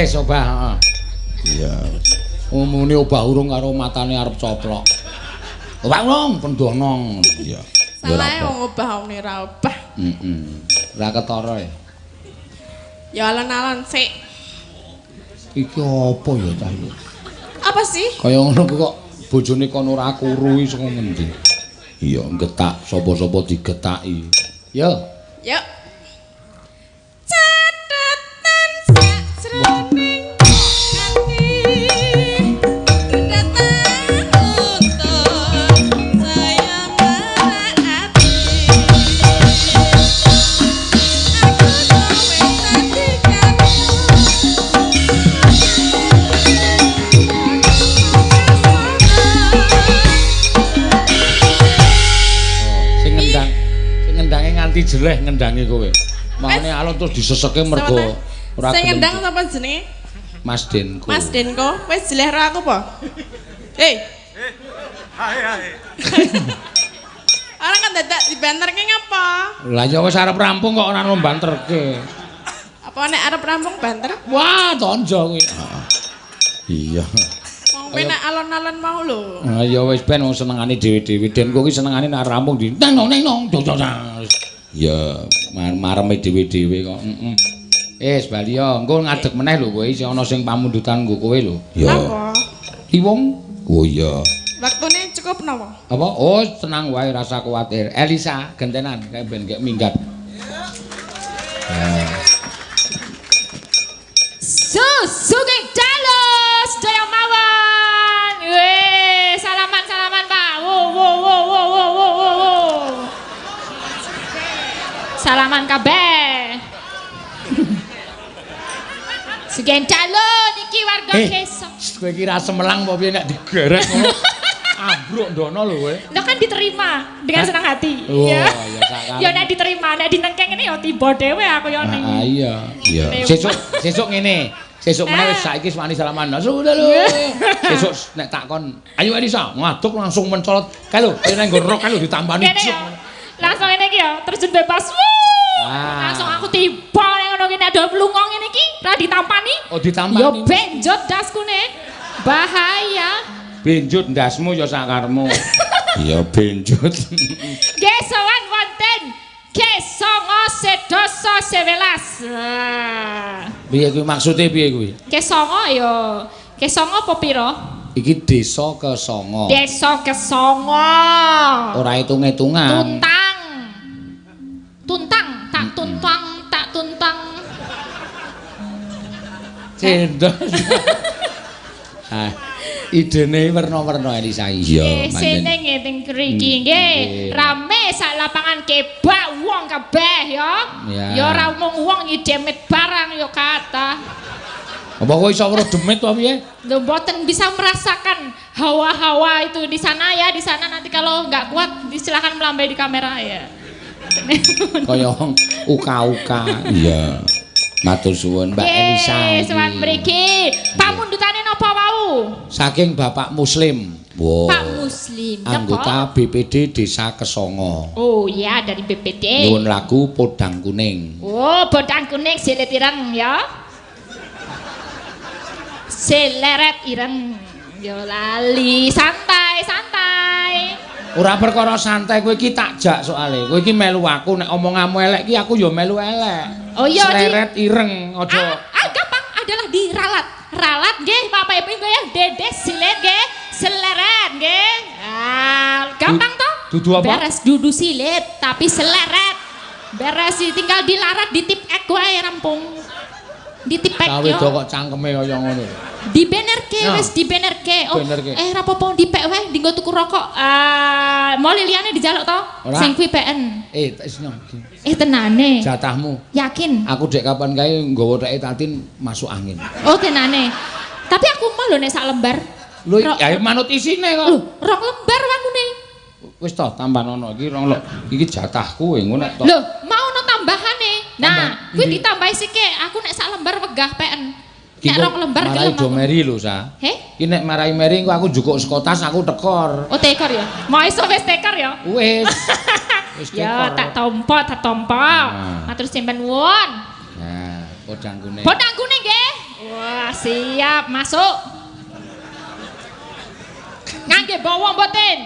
Wis obah, heeh. Iya. Umune obah urung karo matane arep coplok. Obah urung pendonong. Iya. Salahe wong obah wong ora obah. Heeh. Ora ketara ya. Ya alon-alon sik. Iki apa ya cah iki? Apa sih? Kaya ngono kok bojone kon ora kuru iki saka ngendi? Iya, getak sapa-sapa digetaki. Yo. Yuk. Catetan sakjroning ati. Datang untuk saya ati. Aku kowe dadi karo. Sing ngendang, sing ngendange nganti jeleh ngendange kowe. Maune alon terus diseseke mergo ora Sing gelem. ngendang sapa jenenge? Mas Denko. Mas Denko, wis jeleh ro aku po? Hei. Ora kan dadak dibanterke ngapa? Lah ya wis arep rampung kok ora ono banterke. Apa nek arep rampung banter? Wah, tonjo kuwi. Iya. Wong penak alon-alon mau lho. Ah ya wis ben wong senengane dhewe-dhewe. Denko ki senengane nek rampung di nang nang nang dong dong. Ya mareme dhewe-dhewe kok. Heeh. Wis bali ya, engko ngadeg meneh lho kowe isih ana sing pamundutan nggo kowe lho. Ya. Apa? Liwung. Oh iya. Waktune cukup napa? Apa? Oh, tenang wae rasa kuwatir. Elisa, gentenan kae ben gek minggat. Susuki dalos daya mawon. Weh, salaman-salaman Pak. Wo wo wo wo wo wo wo wo. Salaman kabeh. Sugeng dalu niki warga desa. Kowe iki ra semelang apa piye nek digeret ngono. Ambruk ndono lho kowe. Lah kan diterima dengan Hah? senang hati. Oh, Ya. ya sak Ya nek diterima, nek dinengkeng ngene ya tiba dhewe aku ya ning. Ah iya. Iya. Sesuk sesuk ngene. Sesuk meneh wis saiki wis wani salaman. Sudah lho. Sesuk nek takon, "Ayo Elisa," ngaduk langsung mencolot. Kae lho, kene nang nggon rok kae lho ditampani. Kene ya. Langsung ngene iki ya, terjun bebas. Wuh. Ah. Langsung aku tiba nek ngono ki nek do lunga ngene iki, ra ditampani. Oh ditampani. Ya benjot daskune. Bahaya. Benjut ndasmu ya sakarmu. Iya benjut. Nggih sowan wonten Kesongo sedoso sewelas. Ah. Piye kuwi maksude piye kuwi? Kesongo ya. Kesongo apa pira? Iki desa Kesongo. Desa Kesongo. Ora hitung-hitungan. Tuntang. Tuntang, tak tuntang, tak tuntang. Cendol. Ah, idene werna-werna Elisa. Iya, Nggih, sene nggih teng mriki nggih. Rame sak lapangan kebak wong kabeh ya. Ya. Ya ora mung wong iki demit barang ya kathah. Apa kowe iso weruh demit apa piye? Lho mboten bisa merasakan hawa-hawa itu di sana ya, di sana nanti kalau nggak kuat silakan melambai di kamera ya. Kaya wong uka-uka. Iya. Matur suwun Mbak Elisa. Nggih, iki. sowan mriki. Pamundutane napa wau? Saking Bapak Muslim. Wow. Pak Muslim. Napa? Anggota BPD Desa Kesongo. Oh ya, dari BPD. Nyuwun lagu Podang Kuning. Oh, podang kuning silit ireng ya. Seleret ireng. Ya lali, santai, santai. Ora perkara santai kowe iki tak jak soale. Kowe iki melu aku nek omonganmu elek iki aku ya melu elek. Oh iya, Di. Seleret ireng aja. Gampang adalah diralat. Ralat nggih Bapak Ibu nggih ya, dede silit nggih, seleret nggih. Ah, gampang toh? Dudu apa? Beres dudu silit tapi seleret. Beres tinggal dilarat ditip ek wae rampung. Ditipek Cawe yo. do kok cangkeme kaya ngono. Dibenerke Nah. wis dibenerke. Oh, Benerke. Rapopo dipek wae dinggo tuku rokok. Ah, mau liyane dijaluk to? Ora. Sing kuwi peken. Tak isno. Tenane. Jatahmu. Yakin? Aku dek kapan kae nggawa teke Tatin masuk angin. Oh, tenane. Tapi aku mau lho nek sak lembar. Lho, ya manut isine kok. Lho, rong lembar wangune. Wis toh tambah ono iki rong lho. Iki jatahku engko nek tok. Lho, mau ono tambahane. Nah, kuwi Endi? ditambahi sithik. Aku nek sak lembar wegah peken. Iki Nek kok rong lembar marai gelem do aku. meri lho, Sa. Heh? Iki nek marai meri engko aku njukuk saka tas aku tekor. Oh, tekor ya. Mau iso wis tekor ya. Wis. Wis Ya, tekor. tak tompo, tak tompo. Nah. Matur sembah nuwun. Nah, podang kuning. Podang kuning nggih. Wah, siap, masuk. Ngangge bawa mboten?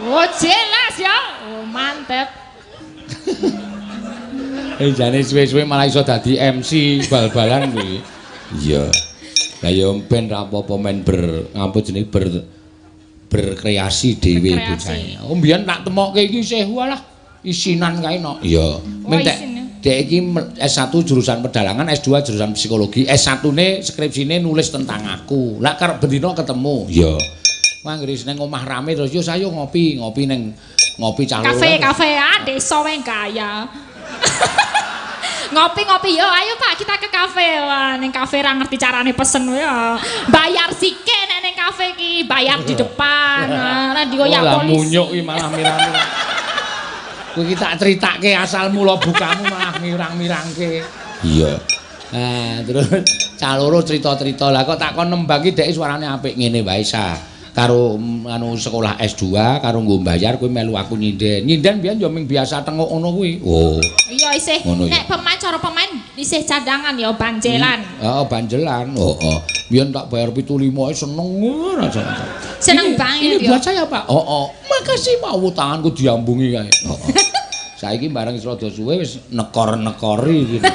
Oh, jelas ya. Oh, mantep. Eh jane suwe-suwe malah iso dadi MC bal-balan kuwi. Iya. Lah ya ben ra apa-apa men ber ngapa jenenge berkreasi dhewe Berkreasi. bocah. Oh mbiyen tak temokke iki isih walah isinan kae no. Iya. Oh, Ming tek isin ya. dek iki S1 jurusan pedalangan, S2 jurusan psikologi, S1-ne skripsine nulis tentang aku. Lah karep bendina ketemu. Iya. Wah anggere nang omah rame terus yo sayo ngopi, ngopi ning ngopi cah loro. Kafe, kafe, ah, desa wae kaya. Ngopi-ngopi yo, ayo Pak kita ke kafe. Wah, ning kafe ra ngerti carane pesen ya. Bayar sike nek ning kafe ki, bayar di depan. Nah, ora dioyak Oh, lah polisi. munyuk iki malah mirang-mirang. Kowe iki tak critake asal mula bukamu malah mirang-mirangke. Iya. Nah, terus cah loro cerita-cerita lah kok tak kon nembang iki dhek suarane apik ngene wae sa. Karo anu sekolah S2 karo nggo bayar kowe melu aku nyinden. Nyinden biyen yo ming biasa tengok ngono kuwi. Oh. Iya isih. Ngono ya. Nek pemain cara pemain isih cadangan ya banjelan. Heeh, banjelan. Heeh. Biyen tak bayar 75 ae seneng ora aja. Seneng Ini- banget Ini ya. buat saya, Pak. Heeh. Makasih Pak, tanganku diambungi kae. Heeh. Saiki bareng wis rada suwe wis nekor-nekori gitu.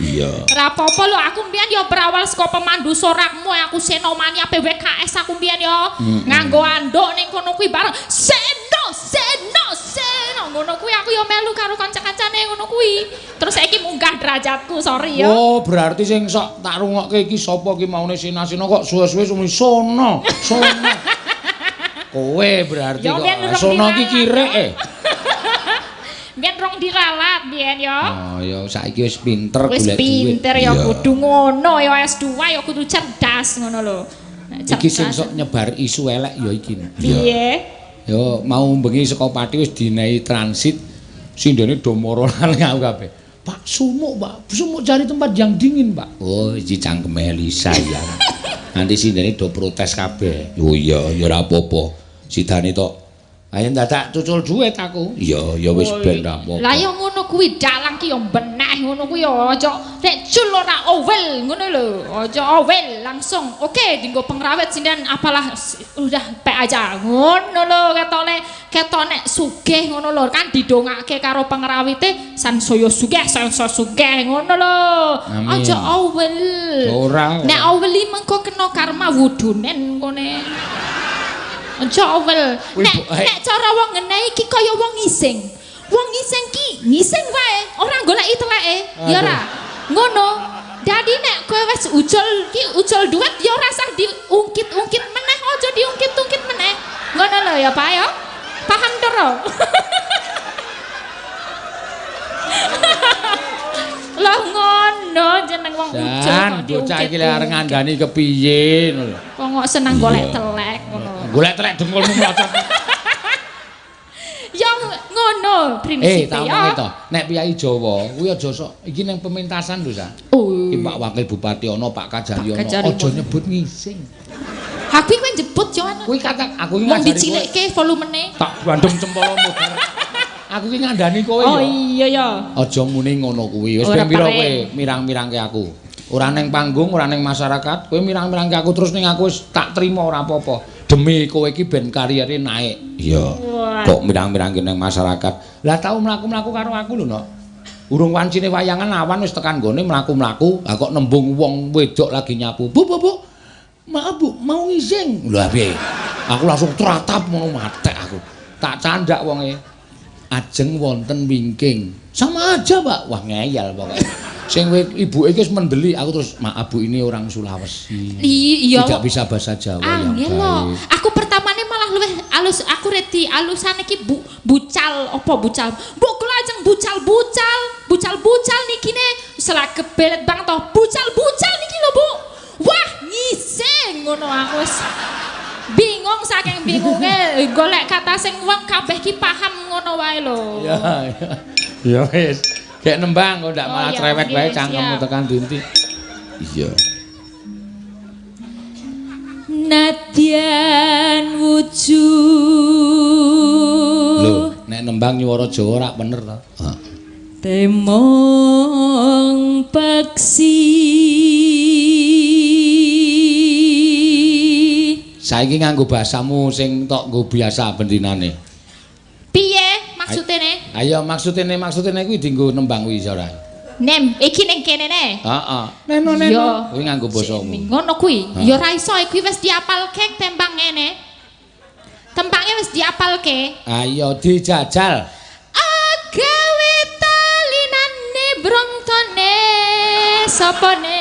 Iya. Ora apa-apa lho, aku mbiyen ya berawal saka pemandu sorakmu, aku Senomania PWKS aku mbiyen ya. Nganggo anduk ning kono kuwi bareng Seno, Seno, Seno ngono kuwi aku ya melu karo kanca-kancane ngono kuwi. Terus saiki munggah derajatku, sorry ya. Oh, berarti sing sok tak rungokke iki sapa ki maune Sena-sena kok suwe-suwe sumi sono, sono. Kowe berarti Ya, kok. biyen urung Sono iki diralat, kirek ya. eh. Mbiyen rong diralat mbiyen ya. Oh, ya saiki wis pinter Wis golek duit. pinter ya Iya. kudu ngono ya S2 ya kudu cerdas ngono lho. Nek Iki sing cerdas, sok nyebar isu elek ya iki. Piye? Yo mau bengi saka Pati wis dinehi transit sindene do moro nang aku kabeh. Pak sumuk, Pak. Sumuk cari tempat yang dingin, Pak. Oh, iki cangkeme Elisa ya. Nanti sindene do protes kabeh. Oh iya, ya ora apa-apa. Sidane tok. Ayo dadak cucul duit aku. Iya, ya wis ben ra apa-apa. Lah ya ngono kuwi dalang ki ya beneh ngono kuwi ya aja nek cul ora owel ngono lho. Aja owel langsung. Oke, dinggo pengrawit sinden apalah udah pek aja. Ngono lho ketone ketok nek sugih ngono lho kan didongake karo pengrawite sansaya sugih sansaya sugih ngono lho. Amin. Aja owel. Ora, ora. Nek owel iki mengko kena karma wudunen kone. Aja owel. Kuwi Nek nek cara wong ngenehi iki kaya wong ngising. Wong ngising ki ngising wae, ora goleki teleke. Ya ora. Ngono. Dadi nek kowe wis ucul ki ucul duit ya ora usah diungkit-ungkit meneh, aja diungkit-ungkit meneh. Ngono lho ya, Pak ya. Paham to, Ro? Lah ngono jeneng wong ucul Jan, kok bocah iki lek arep diungkit. ngandani kepiye ngono lho. Wong kok seneng golek telek ngono. Golek telek dengkulmu mlocot. Ya ngono prinsipe Tak ya. omongi to. Nek piyai Jawa kuwi aja sok iki ning pementasan lho, Sa. Oh. Iki Pak Wakil Bupati ana, Pak Kajari Pak ana, Kajari aja ana. nyebut ngising. Aku iki kowe njebut yo ana. Kuwi kata aku iki Wong ngajari kowe. dicilikke volumene. Tak bandem cempolomu. Bar. Aku iki ngandani kowe Oh ya. iya ya. Aja muni ngono kuwi. Wis Ora ping pira kowe paring. mirang-mirangke aku. Ora ning panggung, ora ning masyarakat, kowe mirang-mirangke aku terus ning aku wis tak trima ora apa-apa. Demi kowe iki ben karieré naik. Iya. Wah. Kok mirang-mirangke ning masyarakat. Lah tau mlaku-mlaku karo aku lho, Nok. Urung wancine wayangan awan wis tekan nggone mlaku-mlaku, lah kok nembung wong wedok lagi nyapu. Bu, bu, bu. Maaf, Bu, mau ngising. Lah piye? Aku langsung tratap ngono matek aku. Tak candak wonge. Ajeng wonten wingking. Sama aja, Pak. Wah, ngeyel pokoknya. Sing ibuke iki wis mendeli, aku terus, maaf Bu, ini orang Sulawesi. Iya. Tidak bisa bahasa Jawa yang Angel lho. baik. Aku pertamane malah luwih alus aku reti alusane iki bucal apa bucal. Bu kula ajeng bucal-bucal, bucal-bucal niki ne selak kebelet bang toh. Bucal-bucal niki lho, Bu. Wah, ngising ngono aku wis bingung saking bingunge golek kata sing wong kabeh ki paham ngono wae lho. Ya, ya. Ya wis. Gek nembang kok ndak Oh, malah iya, cerewet wae nggih, cangkemmu siap. tekan dinti. Iya. Nadyan wujud Lho, nek nembang nyuwara Jawa rak bener to. Heeh. Temong paksi. Saiki nganggo bahasamu sing tok nggo biasa bendinane. Piye maksude ne? Ayo maksudene kuwi dienggo nembang kuwi ora. Nem, iki ning kene ne. Heeh. Neno neno. Kuwi nganggo basamu. Ngono kuwi. Ya ora iso kuwi wis diapalke tembang ngene. Tempange wis diapalke. Ayo dijajal. Agawe talinane brontone sapane.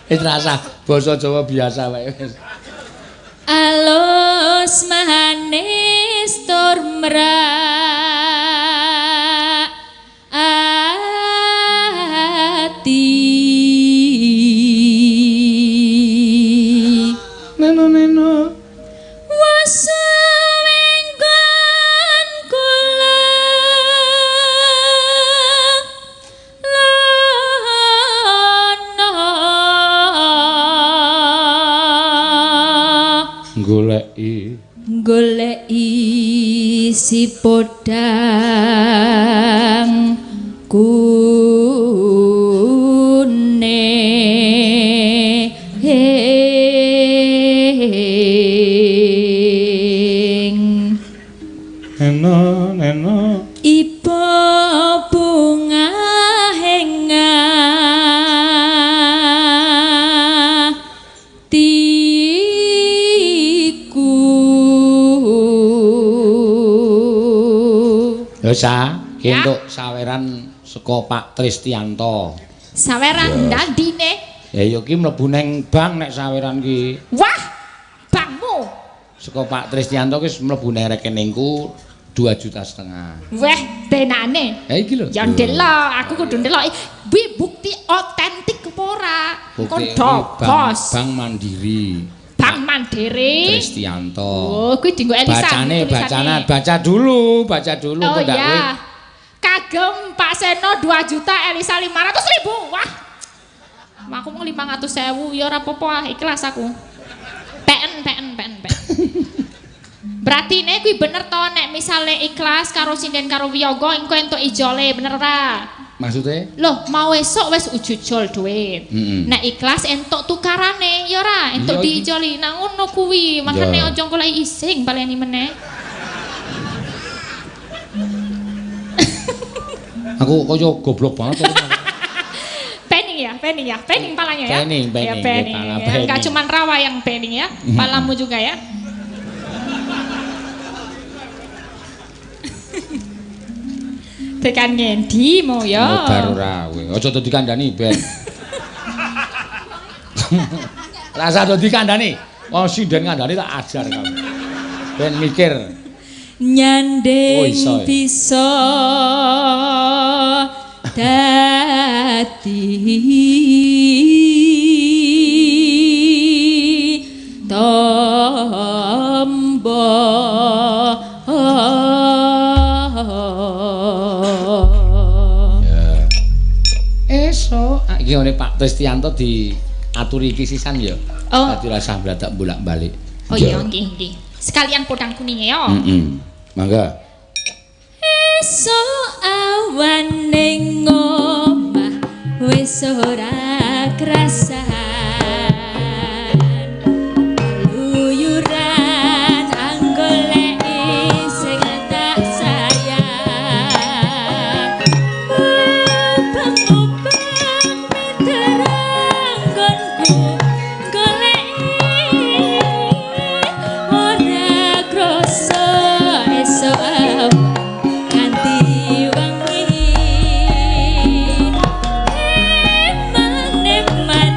Wis rasah basa Jawa biasa wae wis. Alus manis tur merak ati. Neno neno. Wasuwenggon kula lana goleki goleki si podang kuning. Neno neno iba bunga henga tiku. Ya sa, entuk saweran saka Pak Tristianto. Saweran ndandine? Ya ya ki mlebu neng bank nek saweran ki. Wah, bankmu. Saka Pak Tristianto ki mlebu neng rekeningku 2,5 juta. Weh, benane. Ya iki lho. Ya ndelok, aku kudu ndelok. Kuwi bukti otentik apa ora? Bukti bos. Bank Mandiri. Bank Mandiri. Tristianto. Oh, kuwi dienggo Elisa. Bacane, bacane, baca dulu oh, kok ndak kowe. Kagem Pak Seno 2 juta, Elisa 500.000. Wah. Aku mau 500.000 ya ora apa-apa, ah, ikhlas aku. PN. Berarti nek kuwi bener to nek misale ikhlas karo sinden karo wiyaga engko entuk ijole, bener ora? Maksudnya? Loh, mau esuk wis ujujul duit. Nek ikhlas entuk tukarane, ya ora? Entuk diijoli. Nah ngono kuwi, makane aja golek ising baleni meneh. Aku kaya goblok banget. Pening ya, pening palanya ya. Pening, ya, pening. Ya. Enggak cuman rawa yang pening ya, palamu juga ya. Tekan ngendi mau ya? Bar ora kowe. Aja dadi kandhani ben. Rasa dadi kandhani. Wong sinden kandhani tak ajar kamu. Ben mikir. Nyanding bisa dadi tombo. Esok iki ngene Pak Tristianto diaturi iki sisan ya. Oh. Dadi rasah bladak bolak-balik. Oh iya nggih nggih. Sekalian podang kuninge ya. Heeh. Mangga. Esok awan ning omah wis ora krasan. Luyuran anggoleki sing tak sayang. Ubeng-ubeng miteranggonku goleki ora krasa esuk awan nganti wengi. Eman-eman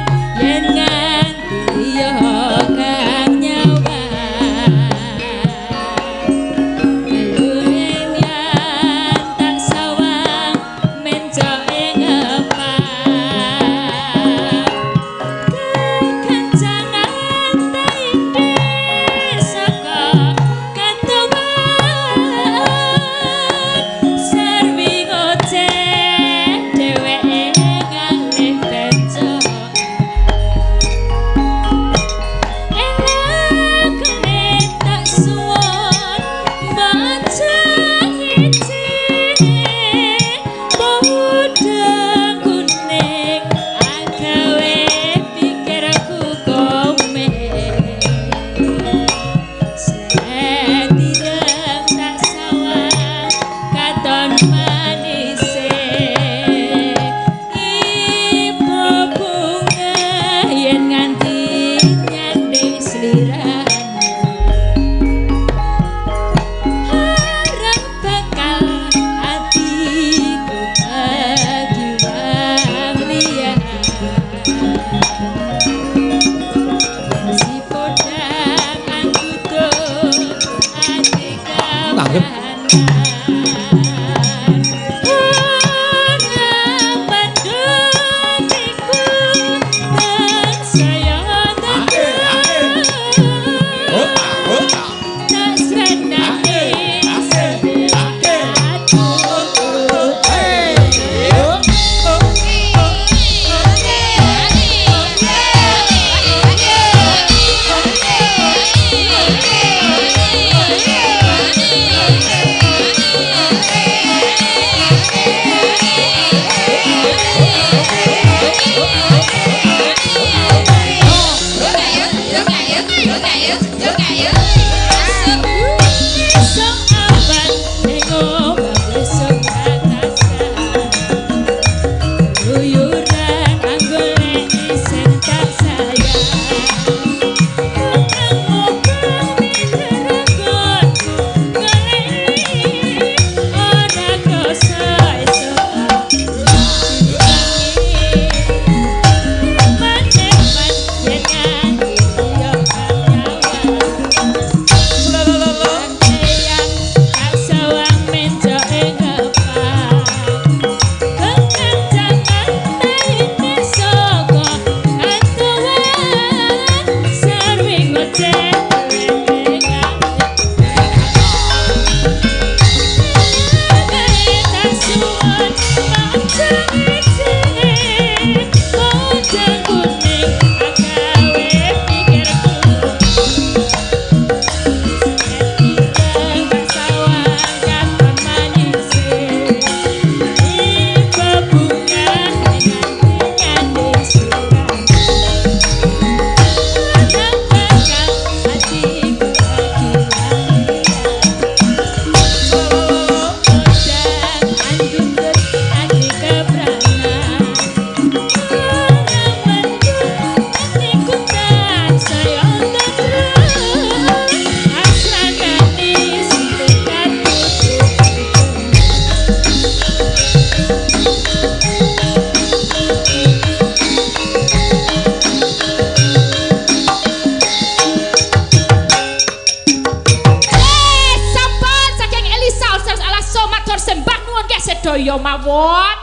sedaya mawon.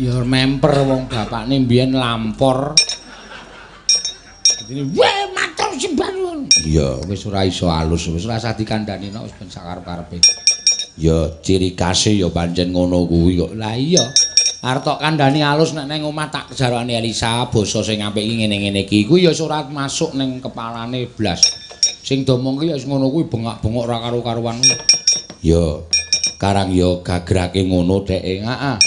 Ya memper wong bapakne mbiyen lampor. Dadi weh matur sembah nuwun. Iya, wis ora iso alus, wis ora usah dikandhani nek wis ben sakarep-karepe. Ya ciri khase ya pancen ngono kuwi kok. Lah iya. Arep tok kandhani alus nek nang omah tak jarane Elisa basa sing apik iki ngene-ngene iki. Kuwi ya ora masuk ning kepalane blas. Sing domong ki ya wis ngono kuwi bengak-bengok ora karo-karuan kuwi. Ya karang ya gagrake ngono dheke. Heeh.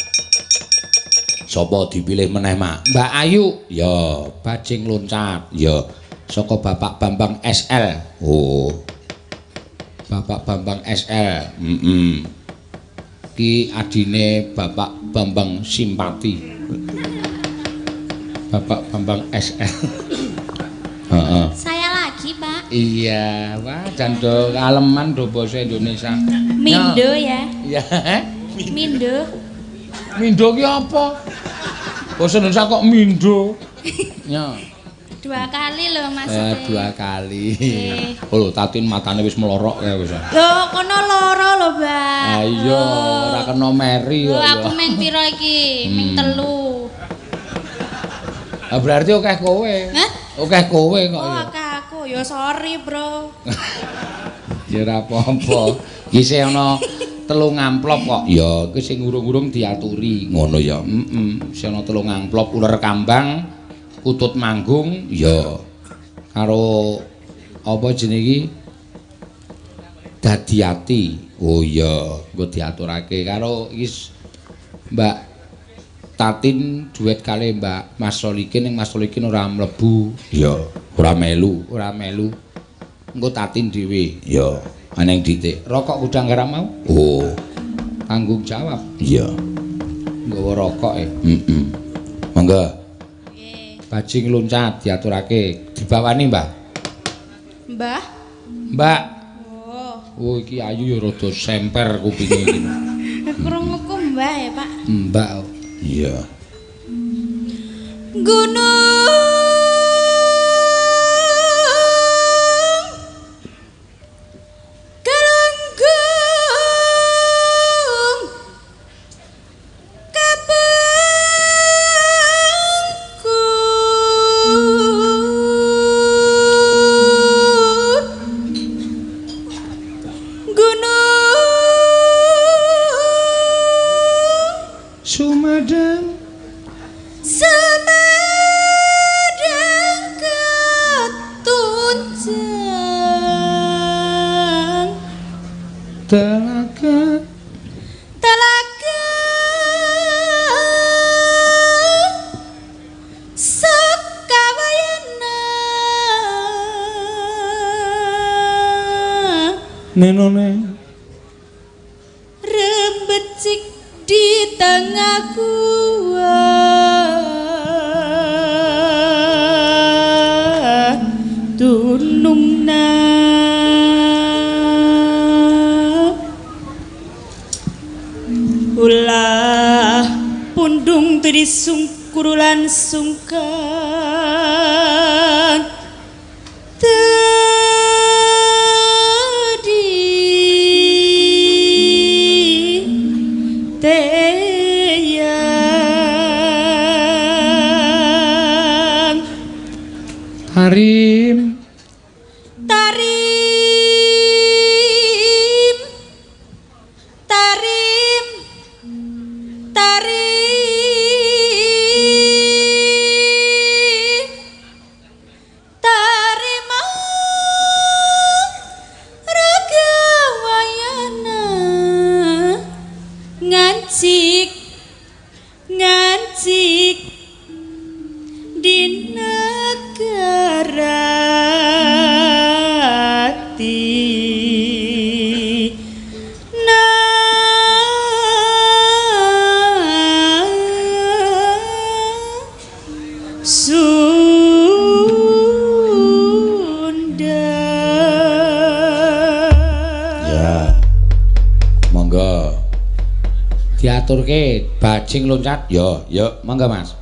Sapa dipilih meneh, Mak? Mbak Ayu. Ya, bajing loncat. Ya, saka Bapak Bambang SL. Oh. Bapak Bambang SL. Heeh. Ki adine Bapak Bambang Simpati. Bapak Bambang SL. Heeh. Saya lagi, Pak. Iya, wah jan do kaleman do basa Indonesia. Mindo ya. Iya. Mindo. Mindo ki apa? Basa Indonesia kok mindo? Ya. Dua kali lho maksudnya. Dua kali. Oh lho, Tatin matane wis melorok kae wis. Lho, kono loro lho, Mbak. Ha iya, ora kena meri kok. Lho, aku meng piro iki? Meng 3. Ah berarti akeh kowe. Hah? Akeh kowe kok Oh, ya. akeh aku. Ya sorry, Bro. Ya ora apa-apa. Iki sih ana 3 amplop kok. Ya, iki sing urung-urung diaturi. Ngono ya. Heeh. Sing ana 3 amplop uler kambang, kutut manggung, ya. Karo apa jenenge iki? Dadi ati. Oh iya, engko diaturake karo iki Mbak Tatin duet kali Mbak Mas Solikin, ning Mas Solikin ora mlebu. Ya, ora melu, ora melu. Engko Tatin dhewe. Ya. Aneng ditik. Rokok gudang garam mau? Oh. Tanggung jawab. Iya. Nggawa rokok e. Heeh. Monggo. Nggih. Bajing loncat diaturake. Dibawani, Mbah. Mbah. Mbak. Oh. Oh, iki ayu ya rada semper kupinge iki. Krunguku Mbah ya, Pak. Mbak. Iya. Gunung Galunggung Kapengkur Gunung Sumedang Sumedang ketunjang Telaga Telaga Sukawayana Nenone Rembecik di tengah gua Tunungna Ulah pundung tadi sungkurulan sungkan Tadi teyang Tarim Tarim Tarim Tarim Tarima Raga Wayana Ngancik Ngancik di negara na Sunda. Ya. Monggo. Diaturke bajing loncat. Ya, ya, monggo Mas.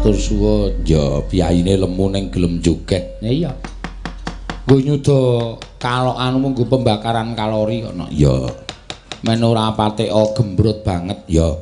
Matur suwun. Ya piyayine lemu ning gelem joget. Ya iya. Nggo nyuda kalokan nggo pembakaran kalori kok. Ya. Men ora pateka gembrot banget ya.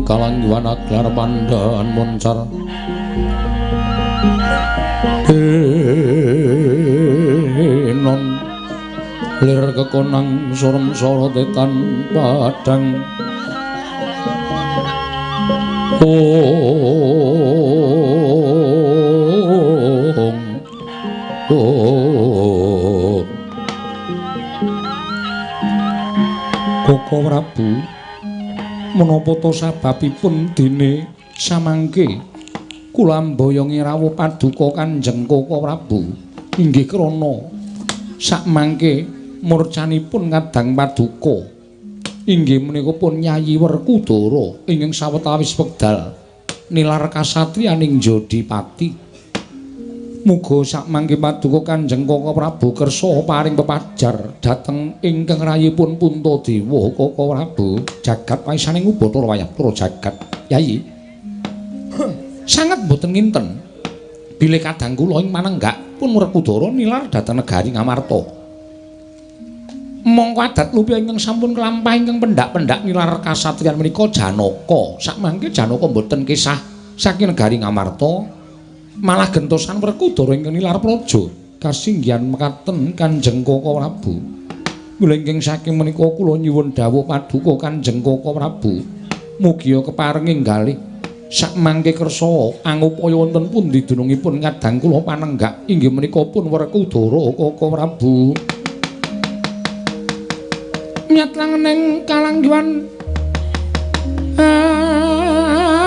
Kalangwan aglar pandhan moncar enon lir kekonang surem sorotetan padang ong ong Koko Prabu menapa to sababipun dene samangke kula mboyongi rawuh paduka Kanjeng Koko Prabu inggih krana sakmangke murcanipun kadang paduka inggih menika pun Yayi Werkudara ingkang sawetawis wekdal nilar kasatriyaning Jodipati. Muga sakmangke paduka Kanjeng Koko Prabu kersa paring pepajar dhateng ingkang rayipun Puntadewa Koko Prabu jagat waisaning Ubathara wayah para jagat. Yayi sanget boten nginten bilih kadang kula ing manenggak pun Werkudara nilar dhateng negari Ngamarta. Mongko adat lupi ingkang sampun kelampah ingkang pendak-pendak nilar kasatriyan menika Janaka. Sakmangke Janaka boten kisah saking negari Ngamarta, malah gentosan Werkudara ingkang nilar praja kasinggihan mekaten Kanjeng Koko Prabu. Mula ingkang saking menika kula nyuwun dawuh paduka Kanjeng Koko Prabu mugia keparenging galih sakmangke kersa angupaya wonten pundi dunungipun kadang kula panenggak inggih menika pun Werkudara Koko Prabu. Nyat langeneng kalanggiwan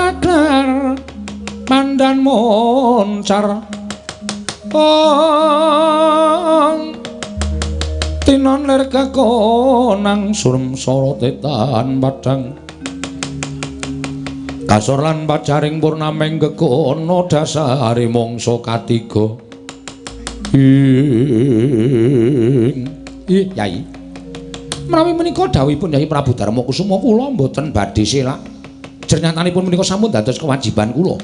aglar pandan moncar ong tinon lir kekonang surem sorotetan padang kasor lan pacaring purnameng gegono dasare mangsa katiga. Ing Yai menawi menika dawuhipun Yai Prabu Darma Kusuma kula mboten badhe selak. Jernyatanipun menika sampun dados kewajiban kula.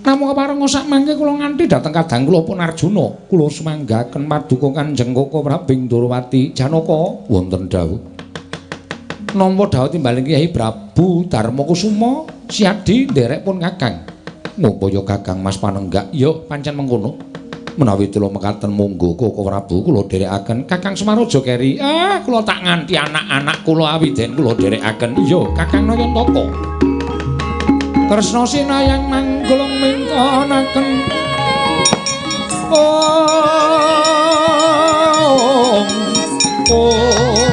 Namung keparenga sakmangke kula nganti dhateng kadang kula pun Arjuna, kula sumanggaken paduka Kanjeng Koko Prabu Ndorowati Janaka wonten dawuh. Nampa dawuh timbaling Kyai Prabu Darma Kusuma Siadi nderek pun Kakang. Ngupaya Kakang Mas Panenggak, ya pancen mengkono. Menawi kula mekaten monggo Koko Prabu kula dherekaken Kakang Semar aja keri. Ah, kula tak nganti anak-anak kula awiden kula dherekaken. Iya, Kakang Nayantaka. Kresna sinayang manggolong mintonaken ong ong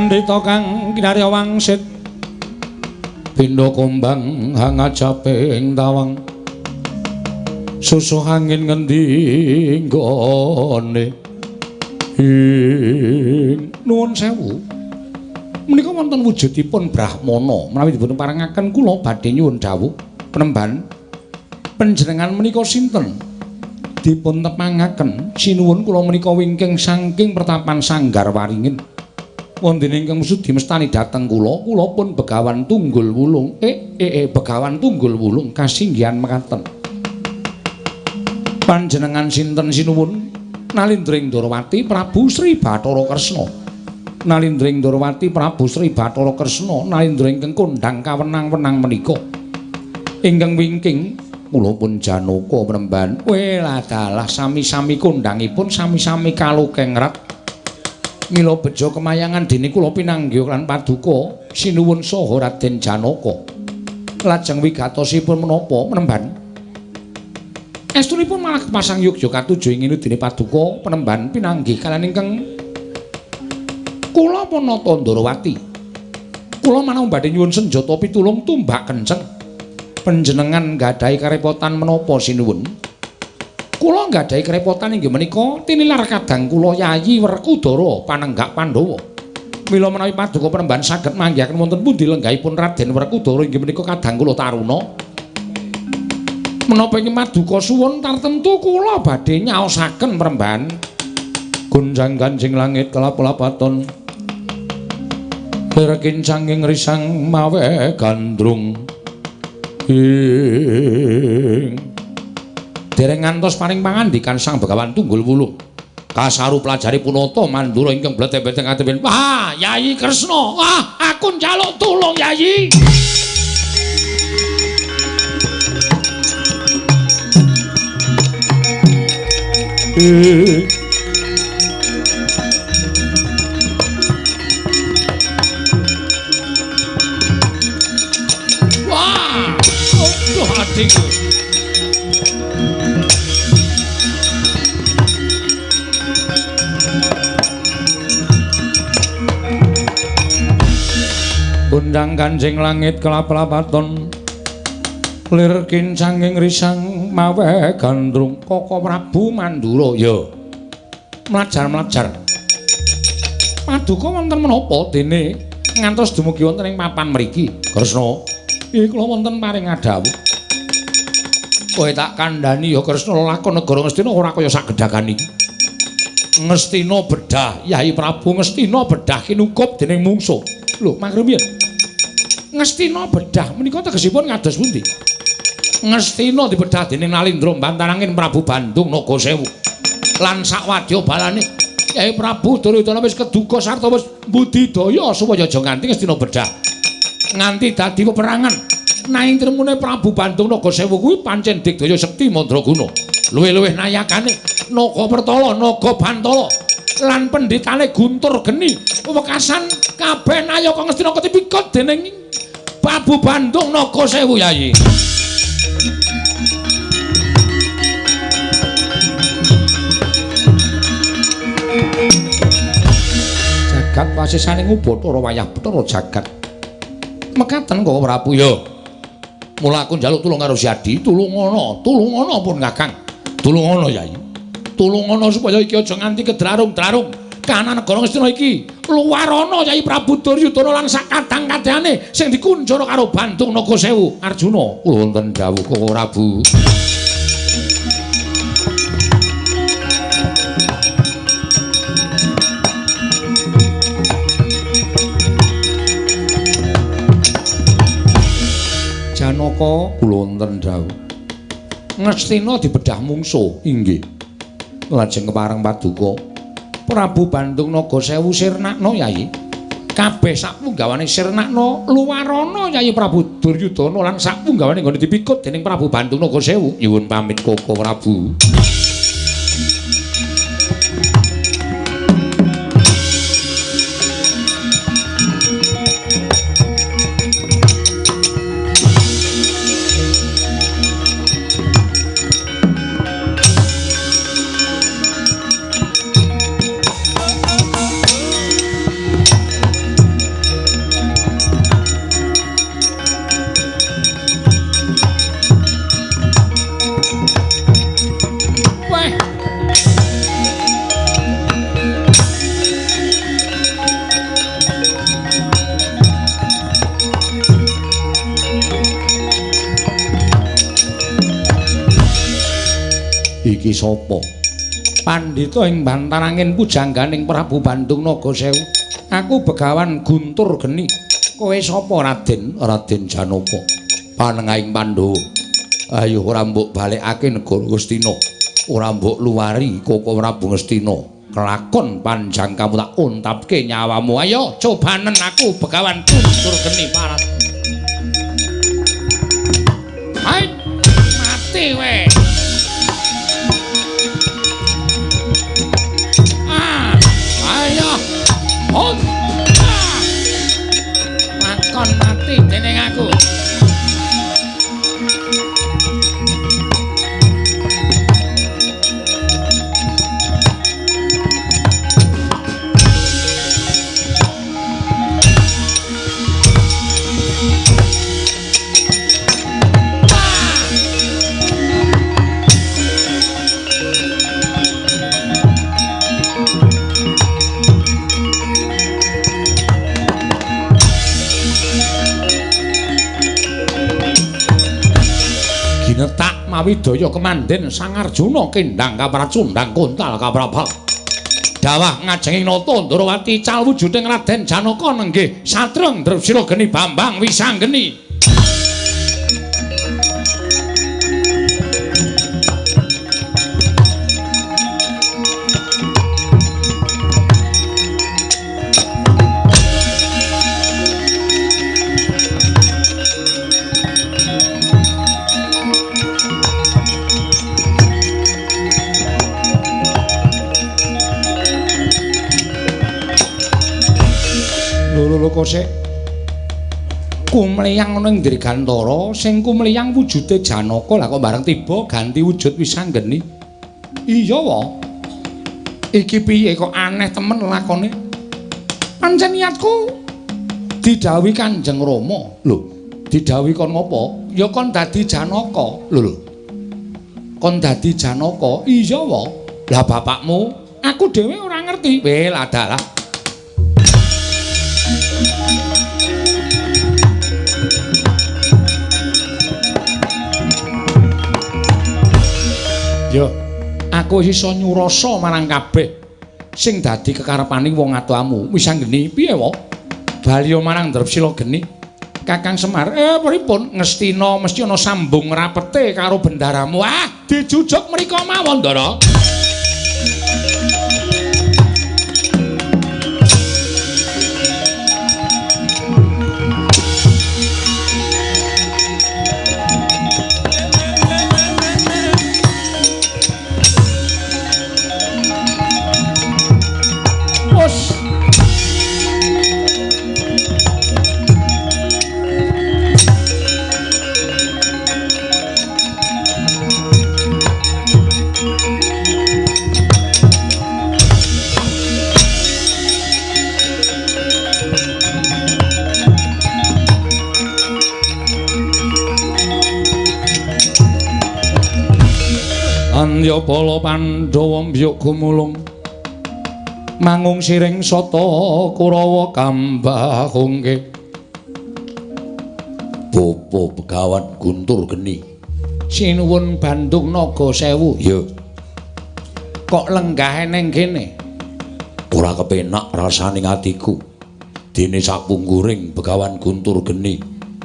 Pendhita kang kinarya wangsit pindha kumbang hangajaping tawang susuh angin ngendi nggone ing nuwun sewu menika wonten wujudipun brahmana menawi dipun parengaken kula badhe nyuwun dawuh penemban panjenengan menika sinten dipun tepangaken sinuwun kula menika wingking saking pertapan Sanggar Waringin wonten ingkang sudi mestani dhateng kula, kula pun Begawan Tunggul Wulung. Begawan Tunggul Wulung kasinggihan mekaten. Panjenengan sinten sinuwun? Nalindring Ndorowati Prabu Sri Bathara Kresna. Nalindring Ndorowati Prabu Sri Bathara Kresna, nalindra ingkang kondhang kawenang-wenang menika. Ingkang wingking kula pun Janaka mremban. Weladalah sami-sami kondhangipun sami-sami kalukengrat. Mila bejo kemayangan dene kula pinanggih lan paduka sinuwun saha Raden Janaka. Lajeng wigatosipun menapa penemban? Estunipun malah kepasang yogya katuju ing dene paduka penemban pinanggih kaliyan ingkang kula Panata Ndorowati. Kula manau badhe nyuwun senjata pitulung tumbak kenceng. Panjenengan nggadahi karepotan menapa sinuwun? Kula nggadahi kerepotan inggih menika tinilar kadang kula Yayi Werkudara panenggak Pandhawa. Mila menawi paduka penemban saged manggihaken wonten pundi lenggahipun Raden Werkudara inggih menika kadang kula Taruna. Menapa ing paduka suwun tartemtu kula badhe nyaosaken penemban. Gonjang ganjing langit kelap-lapaton. Lir kincanging risang mawe gandrung. Ing dereng ngantos paring pangandikan Sang Begawan Tunggul Wulung. Kasaru pelajari punata Mandura ingkang bleteh-bleteh katepen. Wah, Yayi Kresna, wah, aku njaluk tulung Yayi. Wah, aduh adikku. Undang kanjeng langit kelap-lapaton lir kincanging risang mawe gandrung. Koko Prabu Mandura ya mlajar-mlajar paduka wonten menapa dene ngantos dumugi wonten ing papan mriki Kresna? Iki kula wonten paring adhawuh. Kowe tak kandhani ya Kresna, lakon negara Ngastina ora kaya sak gedhagan iki. Ngastina bedah Yayi Prabu Ngastina bedah kinukup dening mungsuh. Lho, makrumiyin. Ngastina bedah menika tegesipun kados pundi? Ngastina dibedah dening Nalindra Bantarangin Prabu Bandung Naga Sewu. Lan sakwadya balane Kyai Prabu Duryudana wis keduga sarta wis budidaya supaya aja nganti Ngastina bedah. Nganti dadi peperangan. Nanging tremune Prabu Bandung Naga Sewu kuwi pancen digdaya sekti mandraguna. Luwih-luwih nayakane Naga Pertala, Naga Bantala lan pendhitane Guntur Geni wekasan kabeh nayaka Ngastina ketipikut dening Prabu Bandung Naga Sewu Yayi. Jagat wasisaning Ubathara wayah Bathara jagat. Mekaten kok Prabu ya. Mula aku njaluk tulung karo Siadi, tulungono, tulungono pun Kakang. Tulungono Yayi. Tulungono supaya iki aja nganti kedrarung-drarung. Kahanan negara Ngastina iki luwarana Yayi Prabu Duryudana lan sakadang-kadhane sing dikunjara karo Bandung Naga Sewu. Arjuna, kula wonten dawuh Koko Prabu. Janaka, kula wonten dawuh. Ngastina dibedah mungsuh. Inggih. Lajeng kepareng paduka Prabu Bandung Naga Sewu sirnakna Yayi. Kabeh sakpunggawane sirnakna luwarana Yayi Prabu Duryudana lan sakpunggawane nggone dipikut dening Prabu Bandung Naga Sewu. Nyuwun pamit Koko Prabu. Iki sapa? Pandhita ing bantarangin pujangganing Prabu Bandung Naga Sewu. Aku Begawan Guntur Geni. Kowe sapa Raden? Raden Janaka. Panengahing Pandhawa. Ayo ora mbok balekake negara Ngastina. Ora mbok luwari Koko Prabu Ngastina. Kelakon panjang kamu tak untapke nyawamu. Ayo cobanen aku Begawan Guntur Geni parat. Hai, mati we. Ah, ayo. Hon. Ah. Lakon mati dening aku. Ginetak mawidaya kemanden Sang Arjuna kendang kapracundang kontal kaprabak. Dawah ngajenging nata Ndrawati cal wujuding Raden Janaka nenggih satreng Drepsira Geni Bambang Wisanggeni. Lho kosek kumliyang ana ing Dirgantara sing kumliyang wujude Janaka lah kok bareng tiba ganti wujud Wisanggeni. Iya wa. Iki piye kok aneh temen lakone. Pancen niatku didhawuhi Kanjeng Rama. Lho, didhawuhi kon ngopo? Ya kon dadi Janaka. Lho lho. Kon dadi Janaka? Iya wa. Lah bapakmu aku dhewe ora ngerti. Weh ladalah. Yo, aku iso nyurasa marang kabeh sing dadi kekarepane wong atuamu. Wisanggeni piye wa? Baliya marang Drepsila Geni. Kakang Semar, pripun Ngastina mesti ana sambung rapete karo bendaramu. Ah, dijujuk mriko mawon, Ndara. Andya bala Pandhawa mbyuk gumulung mangung siring sata Kurawa kambahungke. Bapa Begawan Guntur Geni. Sinuwun Bandung Naga Sewu. Ya. Kok lenggah ning kene? Ora kepenak rasane atiku. Dene sapungkuring Begawan Guntur Geni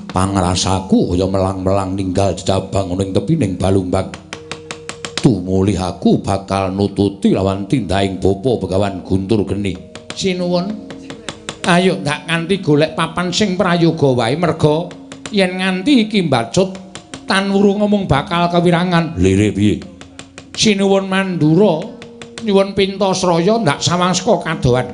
pangrasaku kaya melang-melang ninggal jejabang ning tepining Balumbang. Tumulih aku bakal nututi lawan tindahing Bapa Begawan Guntur Geni. Sinuwun. Ayo ndak nganti golek papan sing prayoga wae merga yen nganti iki mbacut tan wuru ngomong bakal kewirangan. Lire piye? Sinuwun Mandura nyuwun pintasraya ndak sawang saka kadohan.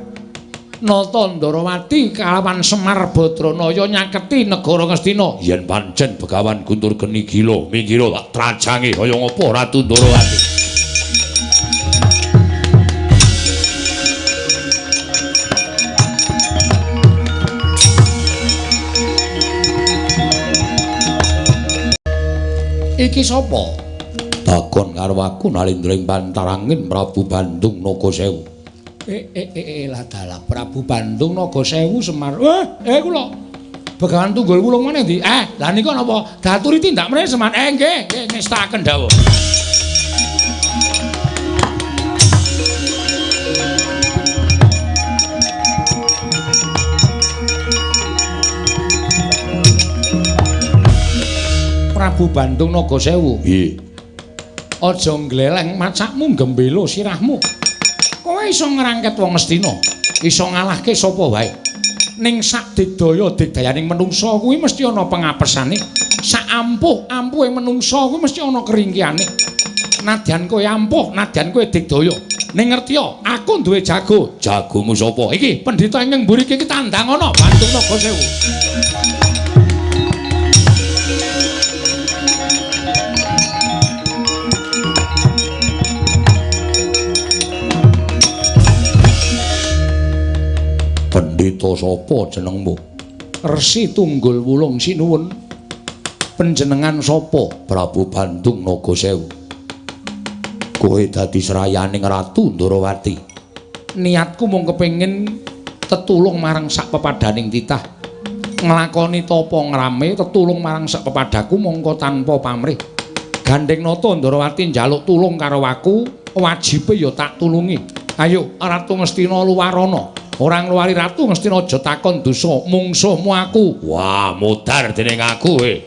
Nata Ndrawati kalawan Semar Badranaya nyaketi negara Ngastina. Yen pancen Begawan Guntur Geni gila, minggira tak trajange kaya ngapa Ratu Ndrawati. Iki sapa? Takon karo aku nalindra ing bantarangin Prabu Bandung Naga Sewu. Lah dalah Prabu Bandung Naga Sewu Semar. Kula. Begawan Tunggul Wulung meneh ndi? Lah nika napa? Daturi tindak mrene Semar. Nggih, nggih ngestaken dawuh. Prabu Bandung Naga Sewu. Piye? Aja ngleleng macakmu gembelo sirahmu. Kowe iso ngrangket wong Ngastina, iso ngalahke sapa wae. Ning sak digdaya digdayaning menungsa kuwi mesti ana pengapesane. Sak ampuh-ampuhe menungsa kuwi mesti ana keringkihane. Nadyan kowe ampuh, nadyan kowe digdaya. Ning ngertiya, aku duwe jago. Jagomu sapa? Iki pendhita ingkang mburi iki tandang ana Bandung Naga Sewu. Pendhita sapa jenengmu? Resi Tunggul Wulung sinuwun. Panjenengan sapa? Prabu Bandung Naga Sewu. Kowe dadi srayaning Ratu Ndorowati. Niatku mung kepengin tetulung marang sak pepadaning titah. Nglakoni tapa ngrame tetulung marang sak pepadaku mongko tanpa pamrih. Gandeng nata Ndorowati njaluk tulung karo aku, wajibe ya tak tulungi. Ayo Ratu Ngastina luwarana. Ora ngluwari Ratu Ngastina aja takon dosa mungsuhmu aku. Wah, modar dening aku eh.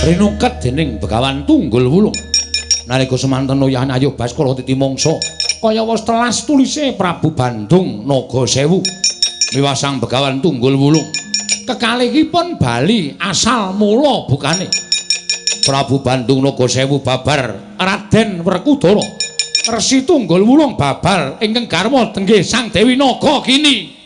Rinuket dening Begawan Tunggul Wulung. Nalika semanten uyahan Ayu Baskara titi mangsa kaya wis telas tulise Prabu Bandung Naga Sewu. Miwasang Begawan Tunggul Wulung. Kekalihipun bali asal mula bukane. Prabu Bandung Naga Sewu babar Raden Werkudara. Resi Tunggul Wulung babar ingkang garwa tenggih Sang Dewi Naga kini.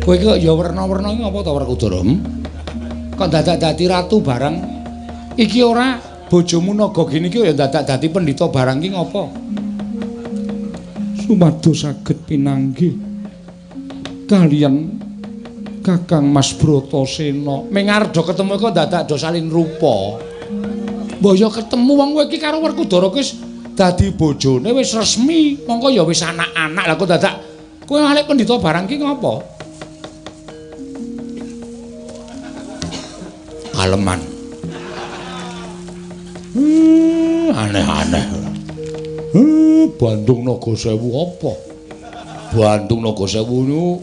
Kowe iki kok ya werna-werna iki apa to Werkudara? Kok dadak dadi ratu barang? Iki ora bojomu Nagagini iki ya dadak dadi pendhita barang iki ngopo? Sumados saged pinanggih kaliyan Kakang Mas Bratasena. Ming arep do ketemu kok dadak do salin rupa. Mbah ya ketemu wong kowe iki karo Werkudara wis dadi bojone wis resmi, mongko ya wis anak-anak. Lah kok dadak kowe alik pendhita barang iki ngopo? Aleman. Aneh-aneh. Bandung Naga Sewu apa? Bandung Naga Sewu niku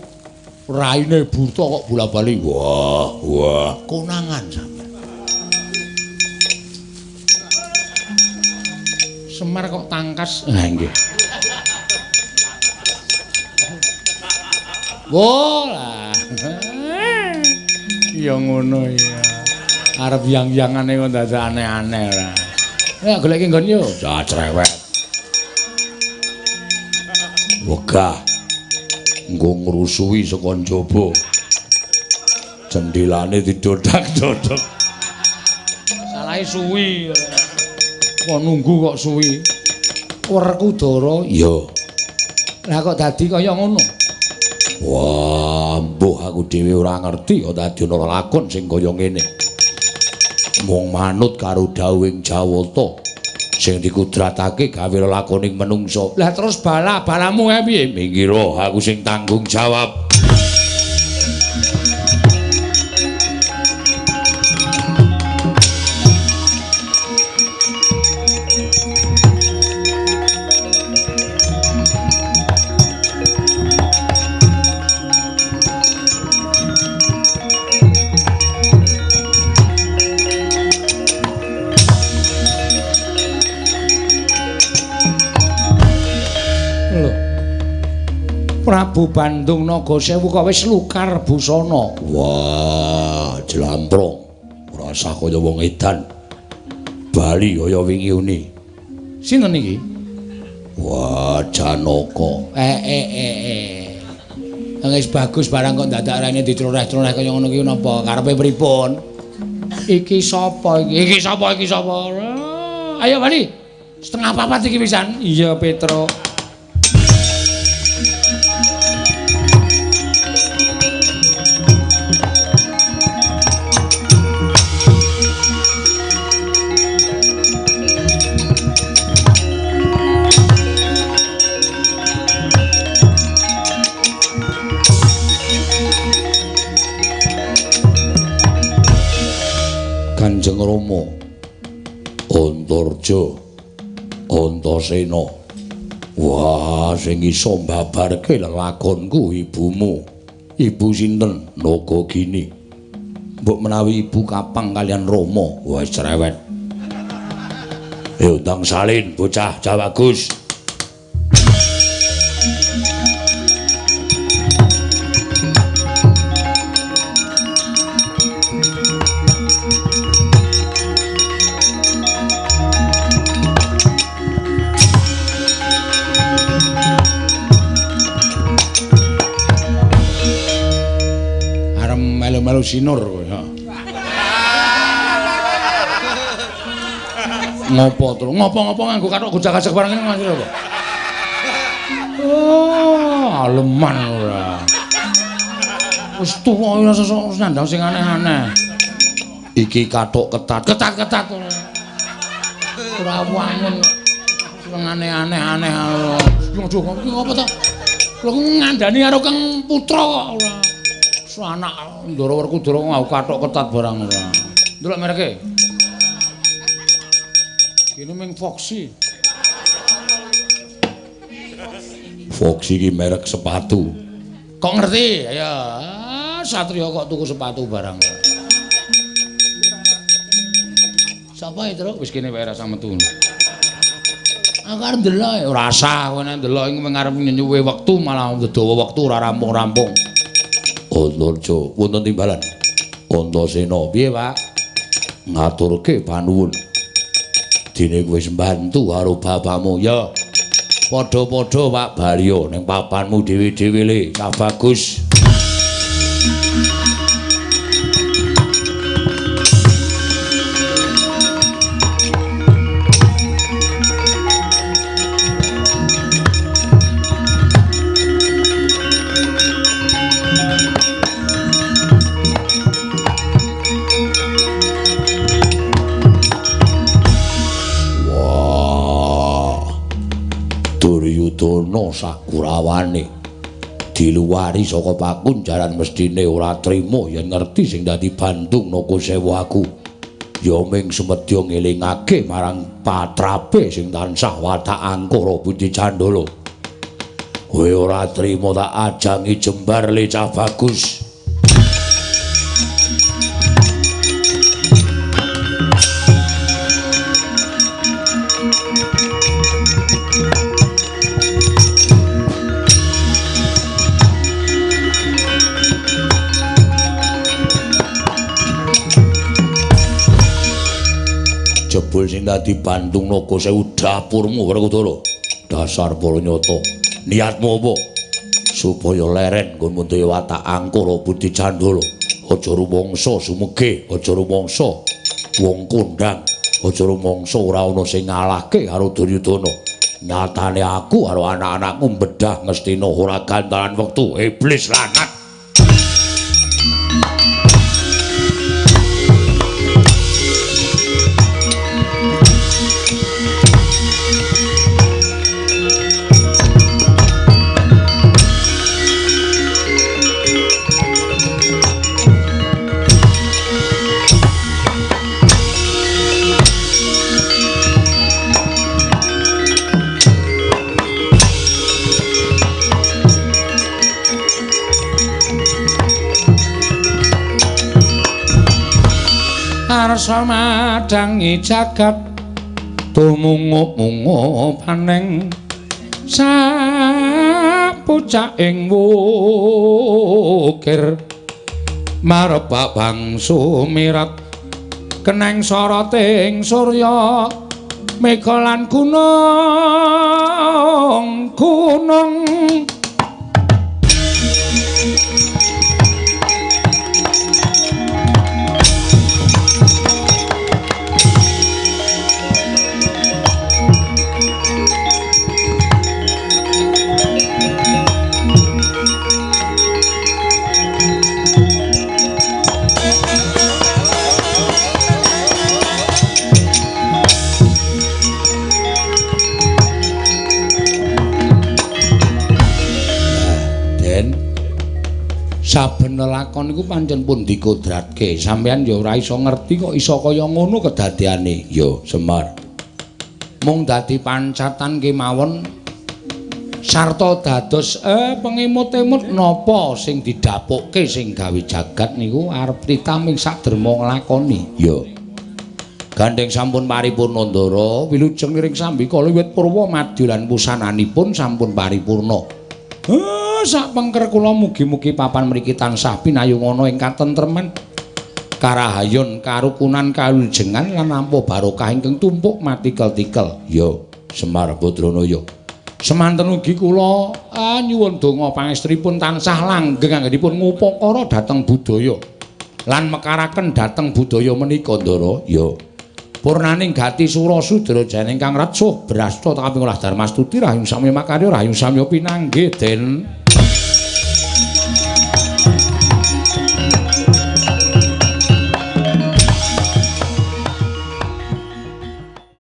raine buta kok bola-bali. Wah, wah, konangan sampean. Semar kok tangkas. Lah nggih. Wah lah. Ya ngono ya. Arep yang-yangane kok dadak aneh-aneh ora. Nek goleki nggon yo. Cah cerewet. Wegah. Nggo ngrusuhi saka njaba. Jendhelane didodak-dodok. Salahe suwi. Kok nunggu kok suwi. Werkudara ya. Lah kok dadi kaya ngono? Wah, mbuh aku dhewe ora ngerti kok dadi ana lakon sing kaya ngene. Mung manut karo dawuhing Jawata sing dikudratake gawe lelakoning menungsa. Lah terus bala-balamu kae piye? Minggiro aku sing tanggung jawab. Prabu Bandung Naga Sewu kok wis lukar busana. Wah, jlamprong. Ora usah kaya wong edan. Bali kaya wingi uni. Sinten iki? Wah, Janaka. Wis bagus barang kok dadak rene diceloreh-celoreh kaya ngono ki napa? Karepe pripun? Iki sapa iki? Iki sapa? Iki sapa? Ayo bali. 3:30 iki pisan. Iya, Petro. Kanjeng Rama Antarja Antasena. Wah, sing iso mbabarke lelakonku ibumu. Ibu sinten? Nagagini. Mbok menawi ibu kapang kalian Rama. Wah, cerewet. Ayo ndang salin bocah Jawagus. Melu sinur kowe. Ngopo terus? Ngopo-ngopo nganggo kathok gojak-gajak barang ngene nganggo apa? Oh, aleman ora. Wis tuwa ora sesuk nandang sing aneh-aneh. Iki kathok ketat, ketat-ketat ora. Ora wangun. Sing aneh-aneh-aneh. Aduh, iki ngopo to? Lho ngandani karo Kang Putra kok ora. Anak Ndara Werkudara nganggo kathok ketat barang ora. Ndelok mereke. Kene ming Foxy. Foxy iki merek sepatu. Kok ngerti? Ya, Satria kok tuku sepatu barang. Sapa itu? Wis kene wae rasa metu. Aku arep ndelok, ora usah kowe nek ndelok iku mung arep nyuwe wektu malah dawa wektu ora rampung-rampung. Antarja wonten timbalan. Antasena, piye, Pak? Ngaturke panuwun. Dene kowe wis mbantu karo bapakmu. Ya. Padha-padha, Pak, baliya ning papanmu dhewe-dhewe le. Cah bagus. Duryudana sakurawane diluwari saka pakunjaran mesthine ora trima yen ngerti sing dadi Bandung Naga Sewu aku. Ya ming sumedya ngelingake marang patrape sing tansah watak angkara budi candala. Kowe ora trima tak ajangi jembar le cah bagus. Jebul sing dadi Bandung Naga Sewu dapurmu Werkudara. Dasar para nyata. Niatmu apa? Supaya leren nggonmu duwe watak angkara budi candala. Aja rumangsa sumege, aja rumangsa wong kondhang, aja rumangsa ora ana sing ngalahke karo Duryudana. Nyatane aku karo anak-anakku bedah ngestina ora gantaran wektu. Iblis lanat. Arsa madangi jagat tumungup-mungup aneng sak Pucaking wukir marebak bangsu mirat keneng soroting surya mega lan gunung gunung. Saben lelakon iku pancen pun dikodratke. Sampeyan ya ora iso ngerti kok iso kaya ngono kedadeane. Ya, Semar. Mung dadi pancatan kemawon sarta dados pengemut-emut napa sing didhapukke sing gawe jagat niku arep titaming saderma nglakoni. Ya. Gandheng sampun paripurna Ndara, wilujeng niring sambikala wiwit purwa madya lan wusananipun sampun paripurna. Sak pengker kula mugi-mugi papan mriki tansah pinayungana ing katentreman, karahayon, karukunan, kawilujengan lan nampa barokah ingkang tumpuk matikel-tikel. Ya, Semar Badranaya. Semanten ugi kula nyuwun donga pangestripun tansah langgeng anggenipun ngupakara dhateng budaya lan mekaraken dhateng budaya menika, Ndara. Ya. Purnaning gati sura sudra jane ingkang retsuh brasta kaping olah darmastuti rahayu samya makarya rahayu samya pinanggih den.